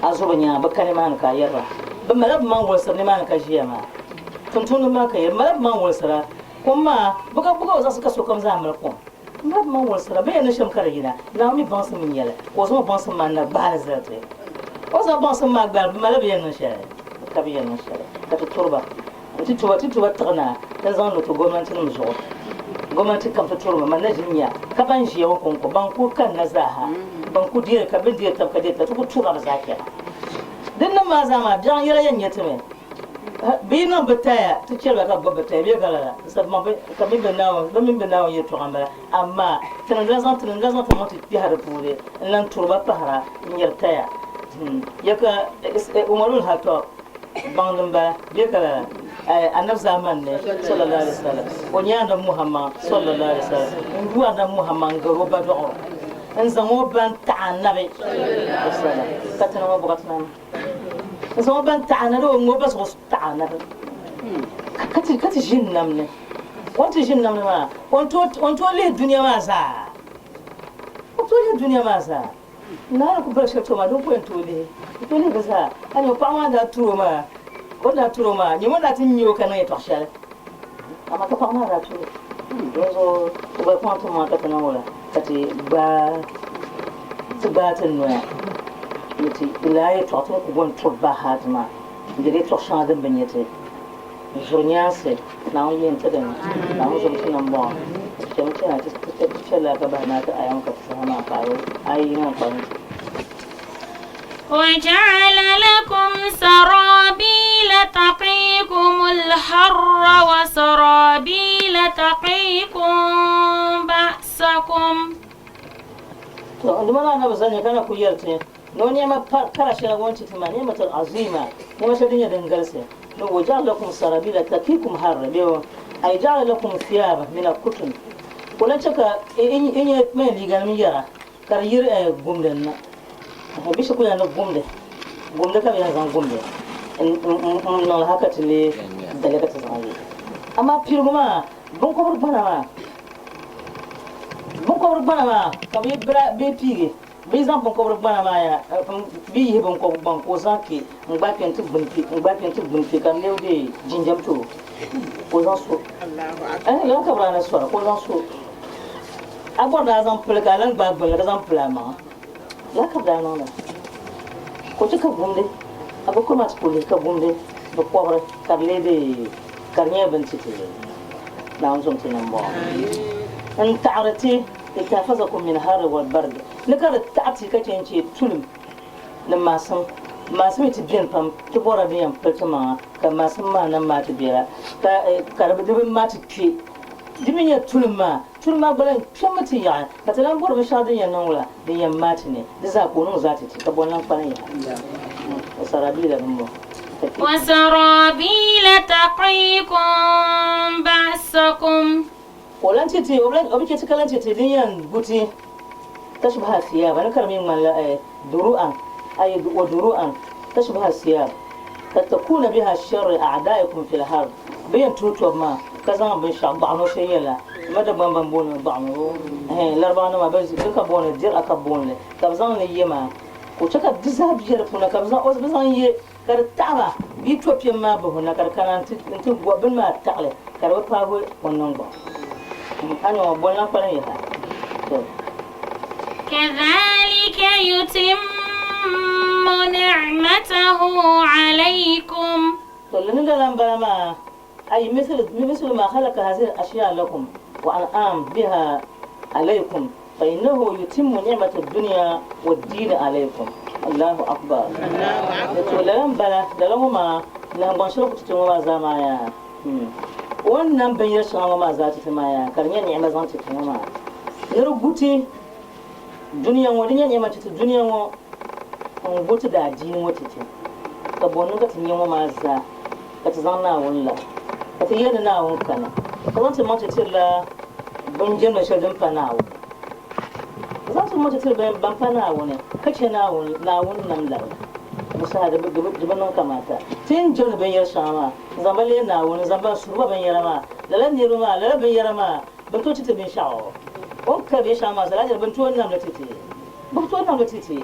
A zuɣu nyaŋa bɛ ka nimaani ka a yɛri ba, Bɛ malila bɛ maŋ wolisiri nimaani ka ʒiya maa. Tumtumdiba maa ka yɛli, Bɛ malila bɛ maŋ wolisira. Kom maa, bɛ ka bɛ ka o zaɣisi ka sokam zaa mali kom. Bɛ malila bɛ maŋ wolisira. Bɛ yɛn niŋ shɛm ka di yina. Naawuni mi baŋsim n-nyɛ li, ka o zaŋ o baŋsim maa na gbahi li zali ti. O ni zaŋ baŋsim maa gbahi li, bɛ malila bɛ yɛn niŋ shɛli? Bɛ ka bɛ yɛn niŋ shɛli. Ka ti turi ba. N-ti tuba, ti tuba tiɣi na, ti ni zaŋ ni ti gomnantinima zuɣu. Gomnanti kam ti turimi, man na ʒini nya ka ban ʒiya ŋɔ kɔŋko, ban ku kanna zaaha, ban ku deeri ka bɛ ni deeri taba ka deeri taba, ti ku turila bɛ zaa kpɛma. Din niŋ maa zaa maa, biɛɣu yɛla yɛn nyɛ ti mi. Bɛ yi niŋ bɛ taya, ti chɛri ba ka bɛ gbubi bɛ taya bee ka lala, ka mini bɛ Naawuni, bɛ mini bɛ Naawuni yɛltɔɣa m-bala. Amaa ti ni lan zaŋ ti ni lan zaŋ ti maŋ ti kpɛhi di puuni n-lan turi ba pahira n-nyari taya. Ya ka Umarul Khattab Baŋdi m-bala bee ka lala Anabi zaamani ni sallallahu alaihi wasallam o nyɛ Anabi Muhammad sallallahu alaihi wasallam n yu Anabi Muhammad n-gari o ba dɔɣiro. N zaŋ o ba n-taɣi Anabi ka ti niŋ o buɣa ti naan n zaŋ o ba n-taɣi Anabi o ŋme o ba zuɣu taɣi Anabi ka ti ka ti ʒi n-nam ni. O ni ti ʒi n-nam ni maa o ni tooi lihi dunia maa zaa. O tooi lihi dunia maa zaa. Naa ni ku bali shɛli ti o maa din ku yɛn tooi lihi. O tooi lihi di zaa. A nya o paɣa maa ni daa turi o maa, o ni daa turi o maa, nyami o ni daa ti nya o ka niŋ yɛtɔɣ shɛli. Amaa ka paɣa maa daa turi o. Dinzuɣu o gba kpaŋ ti maŋa ka ti niŋ wula ka ti gbaai ti gbaai ti noya ni ti lala yɛtɔɣa ti ni ku bɔni turi bahi hal ti maa n-di yɛtɔɣ shɛŋa din bi nyɛ ti zuri nyaansi. Naawuni yihim ti dini. Naawuni zom ti nambɔɣu. Ti chami chana ti chɛlila ka bahi naai ti aya ŋɔ ka ti saha maa paai o ayi yiŋa n-kpalim ti. وجعل لكم سرابيل تقيكم الحر وسرابيل تقيكم بأسكم. To nduma na sani kana ku yɛriti ni o nɛma kara shɛli ŋɔ n-ti ti ma ni'matul azima, nɛma shɛli din nyɛ din galisi, ni wa ja'ala lakum sarabila takikum harra bee ay ja'ala lakum thiyaba min al-kutun, ka o lan chɛ ka yi nyɛ mani liiganim yɛra ka di yiri gumdi n-na. Bɛ shɛba kuli yɛn ni gumdi, gumdi ka bɛ yɛn zaŋ gumdi n-niŋ li hali ka ti leei daliya ka ti zaŋ ye. Amaa piligu maa biŋkɔbiri gbana maa, biŋkɔbiri gbana maa ka bɛ bɛ piigi, bɛ yi zaŋ biŋkɔbiri gbana maa ya, bɛ yihi biŋkɔb gbaŋ ka o zaŋ kpe n-gbaai kpe nti gbuni kpe, n-gbaai kpe nti gbuni kpe ka di leegi jinjam ti o ka o zaŋ so. Lala ka bɛ daa na sɔra ka o zaŋ so. A bɔri ni a zaŋ pili ka a lan gbaai gbunli ka zaŋ pili a maŋa. Lala ka bɛ daa niŋda. Ka o chɛ ka gumdi, a bi kuri maa ti ku lihi ka gumdi bi kɔbiri ka di leei bee ka di nyɛla bɛ ni ti ti Naawuni zom ti nambɔɣu n-taɣiri ti litahfazakum min harri wal bard ni ka di taɣi ti ka chɛ n-chɛ tulim ni maasim. Maasim yi ti beni pam ti bɔrila din yɛn pili ti maŋa ka maasim maa na maai ti biɛla ka di bi maai ti kpe. Di mi nyɛ tulim maa, tulim maa gba lan kpɛmmi ti yaɣi ka ti lan bɔri binshɛɣu din yɛn niŋ wula, din yɛn maai ti ni di zaa ka o niŋ zaa ti ti ka bɔ n-lan kpalim yaha. Wasarabiila bimbo. Wasarabiila taqiikum ba'sakum. O lan ti ti, o bi chɛ ti ka lan ti ti din yɛn gu ti tashbaha thiyaba ni ka di mi ŋmanila duru'an, ay wa duru'an tashbaha thiyab tattakuuna biha sharri a'da'ikum fil harb, bɛ yɛn tuhi tɔbu maa ka zaŋ binshɛɣu gbaɣino shɛli yɛla ma Dagbamba ban booni gbaɣino ɛhɛn Laribaanima bɛ ka booni dir'a ka booni li ka bɛ zaŋ li ye maa ka o chɛ ka di zaa be di puuni ka bɛ zaŋ o bɛ zaŋ ye ka di taɣi ba bɛ yi to piɛm maa bahi o na ka di kana nti gɔbi bini maa taɣili ka di bi paagi o niŋgbuŋ. A nya ŋɔ, bɔ n-lan kpalim yaha? To. Kadhalika yutimmu ni'matahu alaykum. To, li ni lala m-bala maa, ay mislu ma khalaqa hazihi al-ashya lakum wa an'am biha alaykum fa innahu yutimmu ni'mata ad-dunya wad-din alaykum. Allahu akbar. To, lala m-bala, lala ŋɔ maa, nahingbaŋ shɛli ku ti ti ŋɔ maa zaa maa yaa. O ni nam binyɛr shɛŋa ŋɔ maa zaa ti ti maa yaa, ka di nyɛ ni'ima zaŋ ti ti ŋɔ maa. Ni di gu ti dunia ŋɔ, di nyɛ ni'ima ti ti dunia ŋɔ n-gu ti daadiini ŋɔ ti ti. Ka bɔ n-niŋ ka ti nya ŋɔ maa zaa, ka ti zaŋ Naawuni labi, ka ti yɛli ni Naawuni kani, ka zaŋ ti maŋ ti tirila binjɛmda shɛli din pa Naawuni. Ka zaŋ ti maŋ ti tiri ban pa Naawuni, ka chɛ Naawuni, Naawuni nam labila. Di saha di bi niŋ kamaata ti ni jɛmdi binyɛr shɛŋa maa n-zaŋ ba leei Naawuni, n-zaŋ ba n-suhi ba binyɛra maa. Lala niriba maa, lala binyɛra maa, bɛ ni tooi ti ti binshɛɣu. O ni kari binshɛŋa maa zaa, lala niriba, bɛ ni tooi nam li ti ti. Bɛ ku tooi nam li ti ti.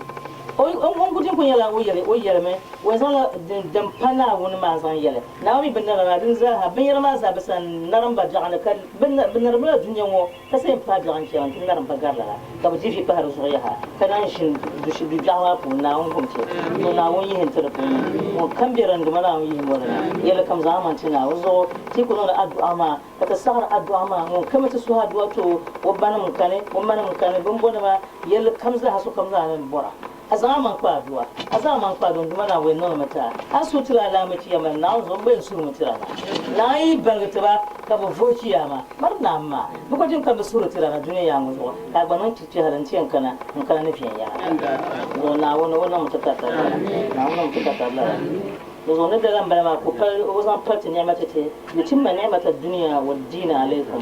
O ŋun ku din kuli nyɛla o yɛli, o yɛlimi, o yɛn zaŋla din pa Naawuni maa n-zaŋ yɛli. Naawuni mi binnara maa din zaa ha, binyɛra maa zaa bi sa narim ba biɛɣu ni, ka bɛ narimla dunia ŋɔ ka sa yɛn paai biɛɣu n-chana nti narim ba gari lala, ka bɛ di vi pahi di zuɣu yaha, ka naan ʒini du biɛɣu maa puuni. Naawuni gum ti, to Naawuni yihi n-ti di puuni. Ŋun kam be din ni, dama Naawuni yihim o di ni. Yɛlli kam zaŋ amaŋ ti Naawuni zuɣu. Ti ku niŋdi addu'a maa, ka ti saɣiri addu'a maa. Ŋun kam ti suhi addu'a ti o, o banim n-kani, o manim n-kani, bimbɔnima, yɛlli kam zaa ha, sokam zaa ni bɔra. A zaŋ amaŋ kpa adua, a zaŋ amaŋ kpa adua, n Duuma Naawuni niŋdimi ti a. A ni suhi tiri alaama chiyaama ni Naawuni zuɣu, m gba yɛn suhirimi tiri a maa. Naawuni yi baligi ti ba ka bɛ vuhi chiyaama, mari Naawuni maa, bɛ gba din kam bi suhiri tiri a na dunia yaaŋa zuɣu, ka a gba niŋ chichɛhili nti yɛn kana n-kana ni viɛnyɛla. Zuɣu Naawuni o niŋmi ti taritab lala. Naawuni niŋmi ti taritab lala. Di zuɣu ni dala m-bala maa ka o pali, o zaŋ pali ti ni'ima ti ti, yutimma ni'mata dunia wa diina alaykum,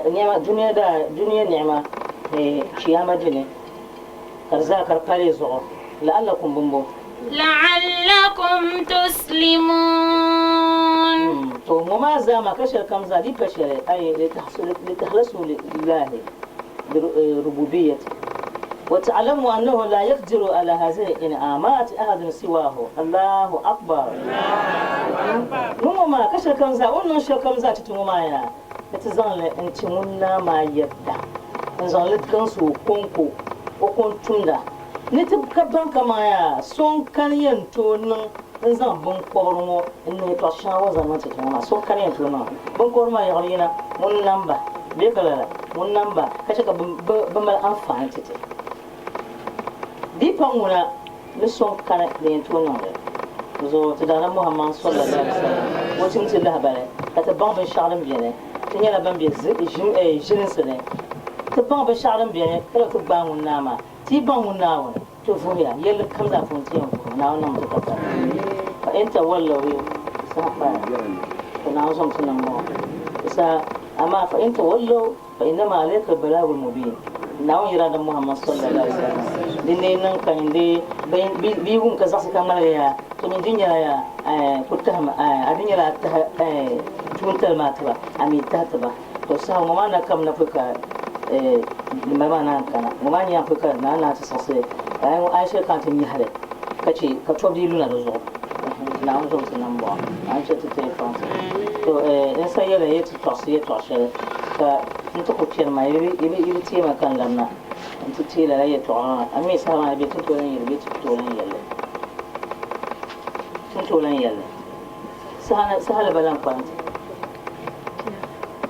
ni'ima, dunia daa, dunia ni'ima ni chiyaama dini. Ka di zaa ka di pali yi zuɣu. La'allakum bimbo. La'allakum tuslimun. To ŋɔ maa zaa maa ka shɛli kam zaa di pa shɛli ay litahlasu lillahi bi rububiyyati wa ta'lamu annahu la yaqdiru ala hazihi al-in'amati ahadun siwahu. Allahu akbar. Ni ŋɔ maa ka shɛli kam zaa o ni niŋ shɛli kam zaa ti ti ŋɔ maa yaa ni ti zaŋ li n-ti ŋun naa maa yɛda n-zaŋ li gaŋsi o kɔŋko o ko n-tumda ni ti ka baŋ kaman yaa so n-kani yɛn tooi niŋ n-zaŋ biŋkɔbiri ŋɔ n-niŋ yɛtɔɣ shɛŋa o ni zaŋ niŋ ti ti ŋɔ maa, so n-kani yɛn tooi niŋ li. Biŋkɔbiri maa yaɣiri yina ŋun n-nam ba bee ka lala ŋun nam ba ka chɛ ka bɛ mali anfaani ti ti. Di pa ŋuna ni so n-kani din yɛn tooi niŋ li. Zuɣu ti Daana Muhammad sallallahu alaihi wasallam o tim ti lahibali ka ti baŋ binshɛɣu din beni. Ti nyɛla ban be ʒilinsi ni. Ti baŋ binshɛɣu din beni ka di ti gbaai ŋun naa maa. Ti yi baŋ ŋun Naawuni, ti vuhiya, yɛlli kam zaa puuni ti yɛn vuhimi. Naawuni niŋmi ti tatabo. Fa in tawallaw saha paaya ka Naawuni zom ti niŋ ŋɔ di saha. Amaa fa in tawallaw fa innama alayka al-balagul mubin. Naawuni yɛla Annabi Muhammad sallallahu alaihi wasallam, di ni niŋ ka nyin dee bɛ yi wum ka zaɣisi ka ŋmaligi ya, to nyin di nyɛla ya ku tahim a di nyɛla a tahi tuuntali maa ti ba, a mi tahi ti ba. To saha ŋɔ maa na kam na pui ka dimbala maa naan kana. Ŋɔ maa nyaŋ pui ka naa naan ti siɣisi a yi shɛli kana ti nyɛhili ka chɛ ka tɔbu dii luna di zuɣu. Naawuni zom ti nambɔɣu. Naawuni chɛ ti ti kpaŋsi. To n sa yɛli yi ti tɔɣisi yɛtɔɣ shɛli ka n ti ku chani maa yi bi teei ma ka n labina nti teei lala yɛtɔɣa maa. A mi saha maa bɛ ti tooi lan yɛli bee ti ku tooi lan yɛli li? Ti ni tooi lan yɛli li. Saha li ba lan kpalim ti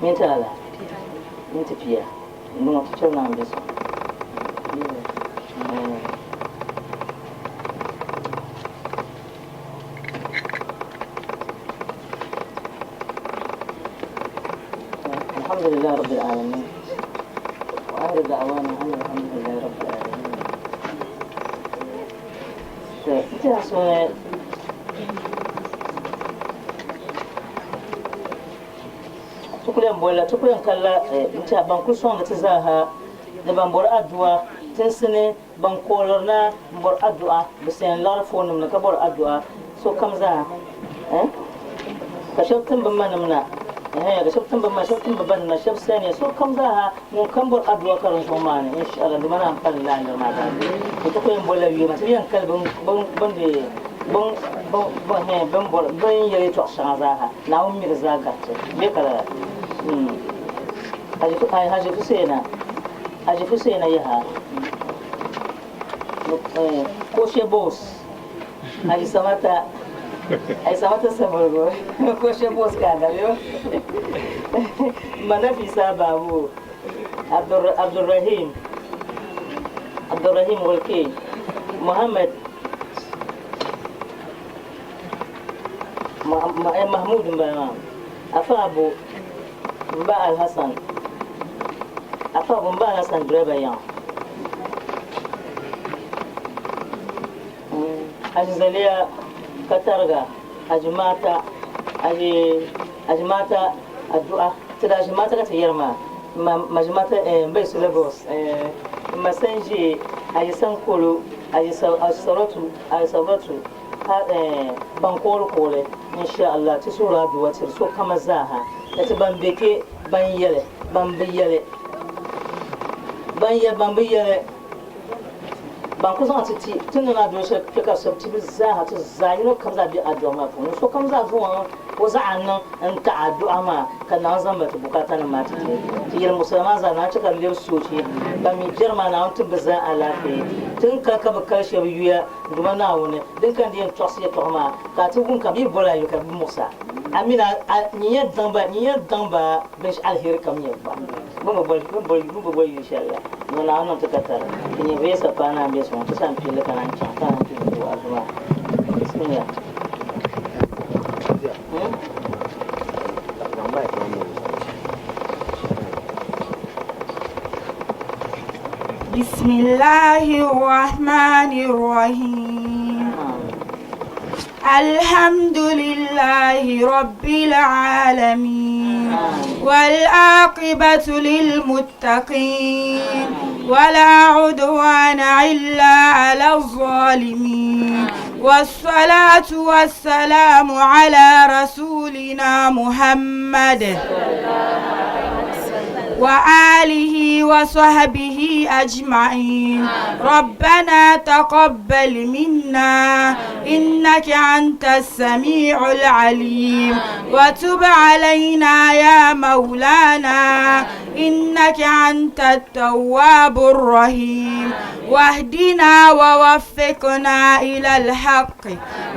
minti ala minti pia n-niŋ o ti chɛri naan bɛ so. Alhamdulillah Rabbil Alamin. Wa akhiru da'wana alhamdulillah Rabbil Alamin. N tɛha so ni ti kuli yɛn bolila ti kuli yɛn kalila n tɛha ban kuli sɔŋdi ti zaaha ni ban bori aduwa tinsi ni ban kooliri na n bori aduwa bi sɛn liɣiri foon nim ni ka bori aduwa sokam zaa ka shɛba tim bi manim na ka shɛba tim bi ma shɛba tim bi ba nim na shɛba sɛniya sokam zaaha Ŋun kam bɔri aduwa ka di zuɣu maa ni, insha'Allah, di mana m-pali lala niriba maa zaa. Bɛ ti ku yɛn bolila yuya maa, ti bi yɛn kali bɛ ni yɛli yɛtɔɣ shɛŋa zaa ha. Naawuni mi di zaa gariti. Bɛ ka lala. Haji Fuseena, Haji Fuseena yaha, Koshe Boss, Haji Samata, Haji Samata Samurugu, Koshe Boss ka a gari Ma Nafisa Babu, Abdulrahim, Abdulrahim Walke, Muhammad Mahmud m-bala maa, Afa Abu m-ba Alhassan, Afa Abu m-ba Alhassan direba yaŋ. Haji Zaliya Katariga, Haji Mata, Haji Haji Mata Adu'a, ti daa Haji Mata ka ti yɛri maa, ma Haji Mata m ba Isu Lagos, m ma Sanjee, Haji Sankolo, Haji Saratu, Haji Saratu, ban koori koori, insha Allah ti suhiri adu'a tiri sokama zaaha, ni ti ban be kpe ban yɛli, ban bi yɛli, ban yɛli ban bi yɛli. Ban ku zaŋ ti ti ti ni niŋ aduwa shɛli kpe ka shɛba ti bɛ zaaha ti zaa yino kam zaa be aduwa maa puuni. Sokam zaa zaŋ o zaɣa niŋ n-taɣi adu'a maa ka Naawuni zaŋ ba ti bukaatanim maa ti ti. Ti yɛli Musulimi maa zaa Naawuni chɛ ka bɛ lebi soochi. Ban mi biɛri maa Naawuni tim bɛ zaa alaafee. Ti ni kali ka bɛ kali shɛba yuya Duuma Naawuni din kani di yɛn tɔɣisi yɛtɔɣa maa ka a ti wum ka bɛ yi boli a yuli ka bɛ muɣis a. A mini a nyin yɛn daŋ ba nyin yɛn daŋ ba binshɛɣu aliheri kam nyɛ ba. Bɛ ni bi boli yu shɛli la, ni Naawuni niŋ ti katari, ti nyɛvuya sapaai naan be sɔŋ, ti sa m-pilli ka naan chaŋ, ka naan ti di wa'azu maa. Bismillah. Bismillahirrahmanirrahim. Alhamdulillahi Rabbil Alamin. والعاقبة للمتقين ولا عدوان إلا على الظالمين والصلاة والسلام على رسولنا محمد وآله وصحبه أجمعين ربنا تقبل منا إنك أنت السميع العليم وتب علينا يا مولانا إنك أنت التواب الرحيم واهدنا ووفقنا إلى الحق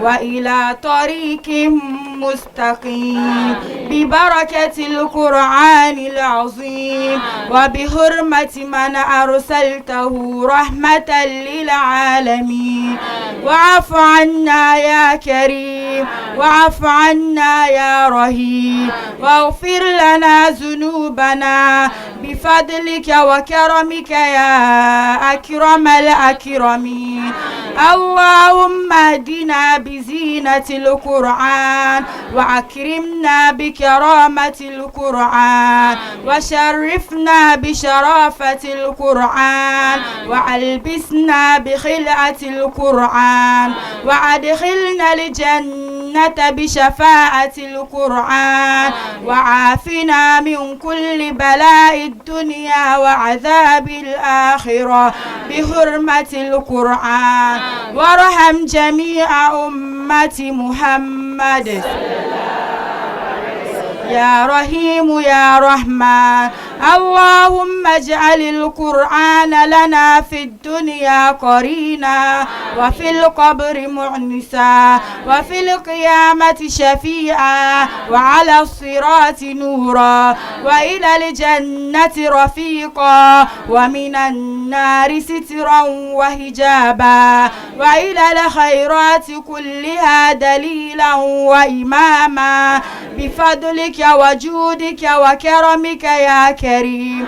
وإلى طريق مستقيم ببركة القرآن العظيم وبحرمة من أرسلته رحمة للعالمين واعف عنا يا كريم واعف عنا يا رحيم واغفر لنا ذنوبنا بفضلك وكرمك يا أكرم الأكرمين اللهم اهدنا بزينة القرآن وأكرمنا بكرامة القرآن وشرفنا بشرافة القرآن وألبسنا بخلعة القرآن وأدخلنا الجنة بشفاعة القرآن وعافنا من كل بلاء الدنيا وعذاب الآخرة بحرمة القرآن وارحم جميع أمة محمد يا رحيم يا رحمن اللهم اجعل القرآن لنا في الدنيا قرينا وفي القبر معنسا وفي القيامة شفيعا وعلى الصراط نورا وإلى الجنة رفيقا ومن النار سترا وحجابا وإلى الخيرات كلها دليلا وإماما بفضلك وجودك وكرمك يا كريم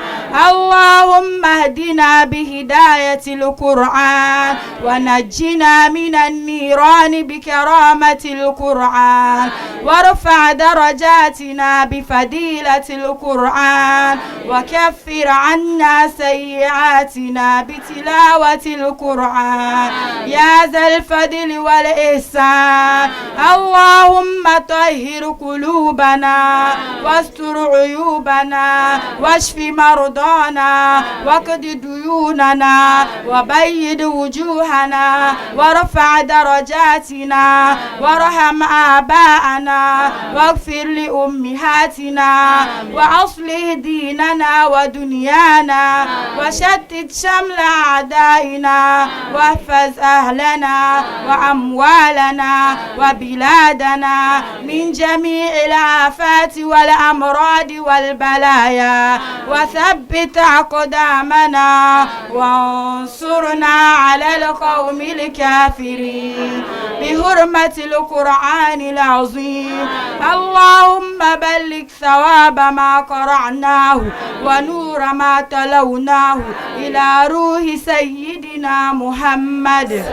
اللهم اهدنا بهداية القرآن ونجنا من النيران بكرامة القرآن وارفع درجاتنا بفضيلة القرآن وكفر عنا سيئاتنا بتلاوة القرآن يا ذا الفضل والإحسان اللهم طهر قلوبنا واستر عيوبنا واشف مرضانا واقض ديوننا وبيد وجوهنا وارفع درجاتنا وارحم آباءنا واغفر لأمهاتنا وأصلح ديننا ودنيانا وشتت شمل أعدائنا واحفظ أهلنا وأموالنا وبلادنا من جميع الآفات والأمراض والبلايا وثبت أقدامنا وانصرنا على القوم الكافرين بحرمة القرآن العظيم اللهم بلغ ثواب ما قرعناه ونور ما تلوناه إلى روح سيدنا محمد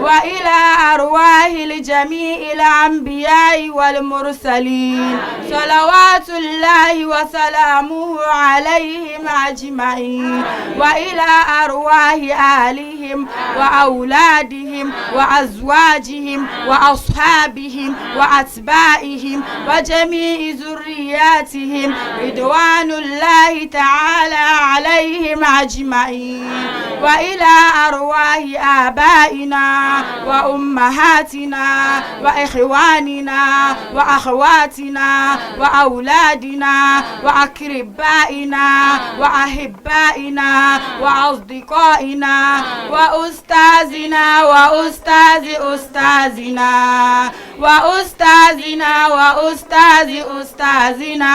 وإلى أرواح الجميع الأنبياء والمرسلين صلوات الله وسلامه عليهم أجمعين وإلى أرواح آلهم وأولادهم وأزواجهم وأصحابهم وأتباعهم وجميع ذرياتهم رضوان الله تعالى عليهم أجمعين وإلى أرواح آبائنا وأمهاتنا وإخواننا وأخواتنا وأولادنا وأقربائنا وأحبائنا وأصدقائنا وأستاذنا وأستاذ أستاذنا وأستاذنا وأستاذ أستاذنا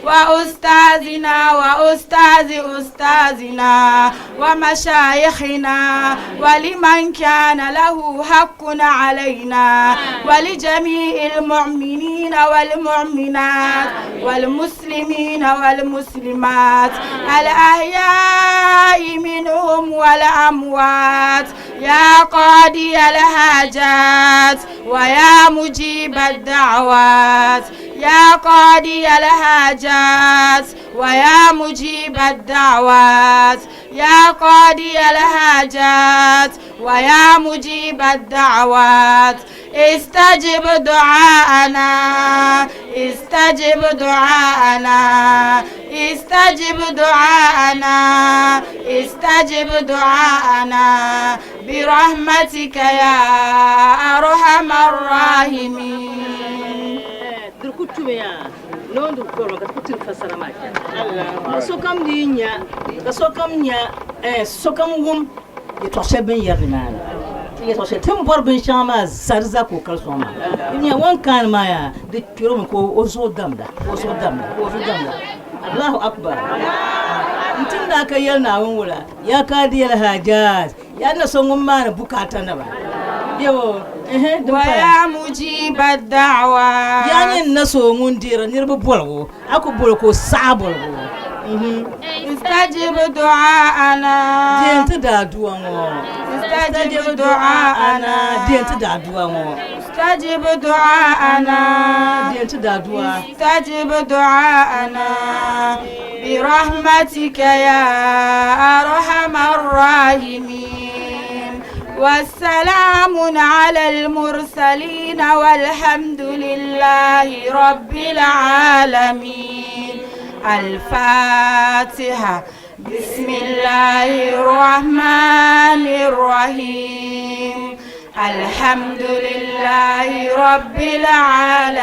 وأستاذنا وأستاذ أستاذنا ومشايخنا ولمن كان له حق علينا ولجميع المؤمنين والمؤمنات والمسلمين والمسلمات الأحياء منهم والأموات يا قاضي الحاجات ويا مجيب الدعوات يا قاضي الحاجات ويا مجيب الدعوات يا قاضي الحاجات ويا مجيب الدعوات استجب دعاءنا استجب دعاءنا استجب دعاءنا استجب دعاءنا برحمتك يا أرحم الراحمين Durkutumiya non dur koro ka kutin fasara ma ka sokam di nya ka sokam nya eh sokam wum yɛltɔɣa shɛli bin yɛri nimaani yɛltɔɣa shɛli tin bɔri binshɛŋa maa zari za ka o kali sɔŋ maa n nya ŋun kaani maa yaa di kpɛrimi ka o zuɣu damda ka o zuɣu damda ka o zuɣu damda Allahu akbar n tin daa ka yɛli Naawuni wula ya kaadiyal hajat ya na so ŋun maani bukaata naba yɛwo ehe din paya ويا مجيب الدعوات yaa nyini na so ŋun deeri niriba boligu a ku boli ka o saɣa boligu استجب دعاءنا Deem ti daadua ŋɔ. استجب دعاءنا Deem ti daadua ŋɔ. استجب دعاءنا Deem ti daadua. استجب دعاءنا برحمتك يا أرحم الراحمين والسلام على المرسلين والحمد لله رب العالمين الفاتحة بسم الله الرحمن الرحيم الحمد لله رب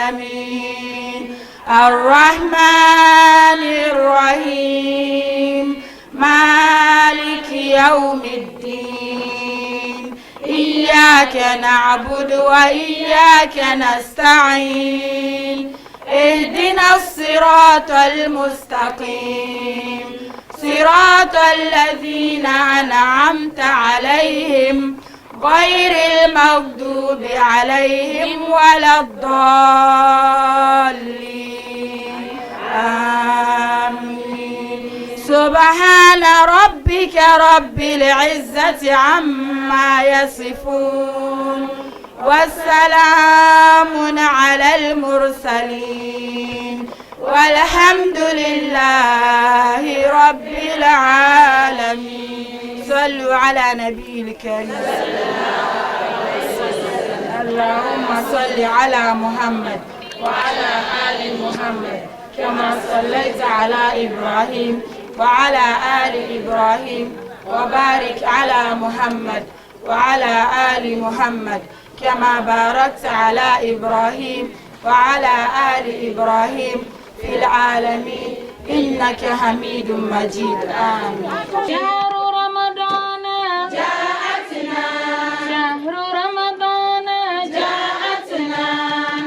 العالمين الرحمن الرحيم مالك يوم الدين إياك نعبد وإياك نستعين اهدنا الصراط المستقيم صراط الذين أنعمت عليهم غير المغضوب عليهم ولا الضالين آمين سبحان ربك رب العزة عما يصفون والسلام على المرسلين والحمد لله رب العالمين صلوا على نبي الكريم اللهم صل على محمد وعلى آل محمد كما صليت على إبراهيم وعلى آل إبراهيم وبارك على محمد وعلى آل محمد كما باركت على إبراهيم وعلى آل إبراهيم في العالمين إنك حميد مجيد آمين شهر رمضان جاءتنا شهر رمضان جاءتنا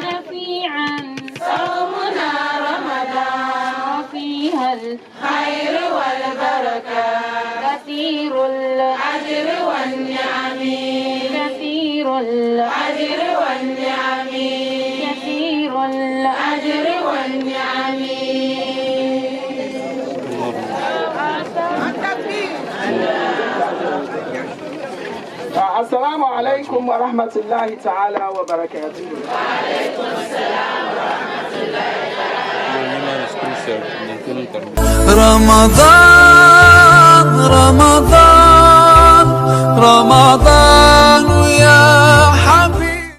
نفيعا صومنا رمضان وفيها الخير والبركة كثير الأجر والنعم كثير الأجر والنعم كثير الأجر والنعم Assalamu alaikum wa rahmatullahi ta'ala wa barakatuh. رمضان رمضان رمضان.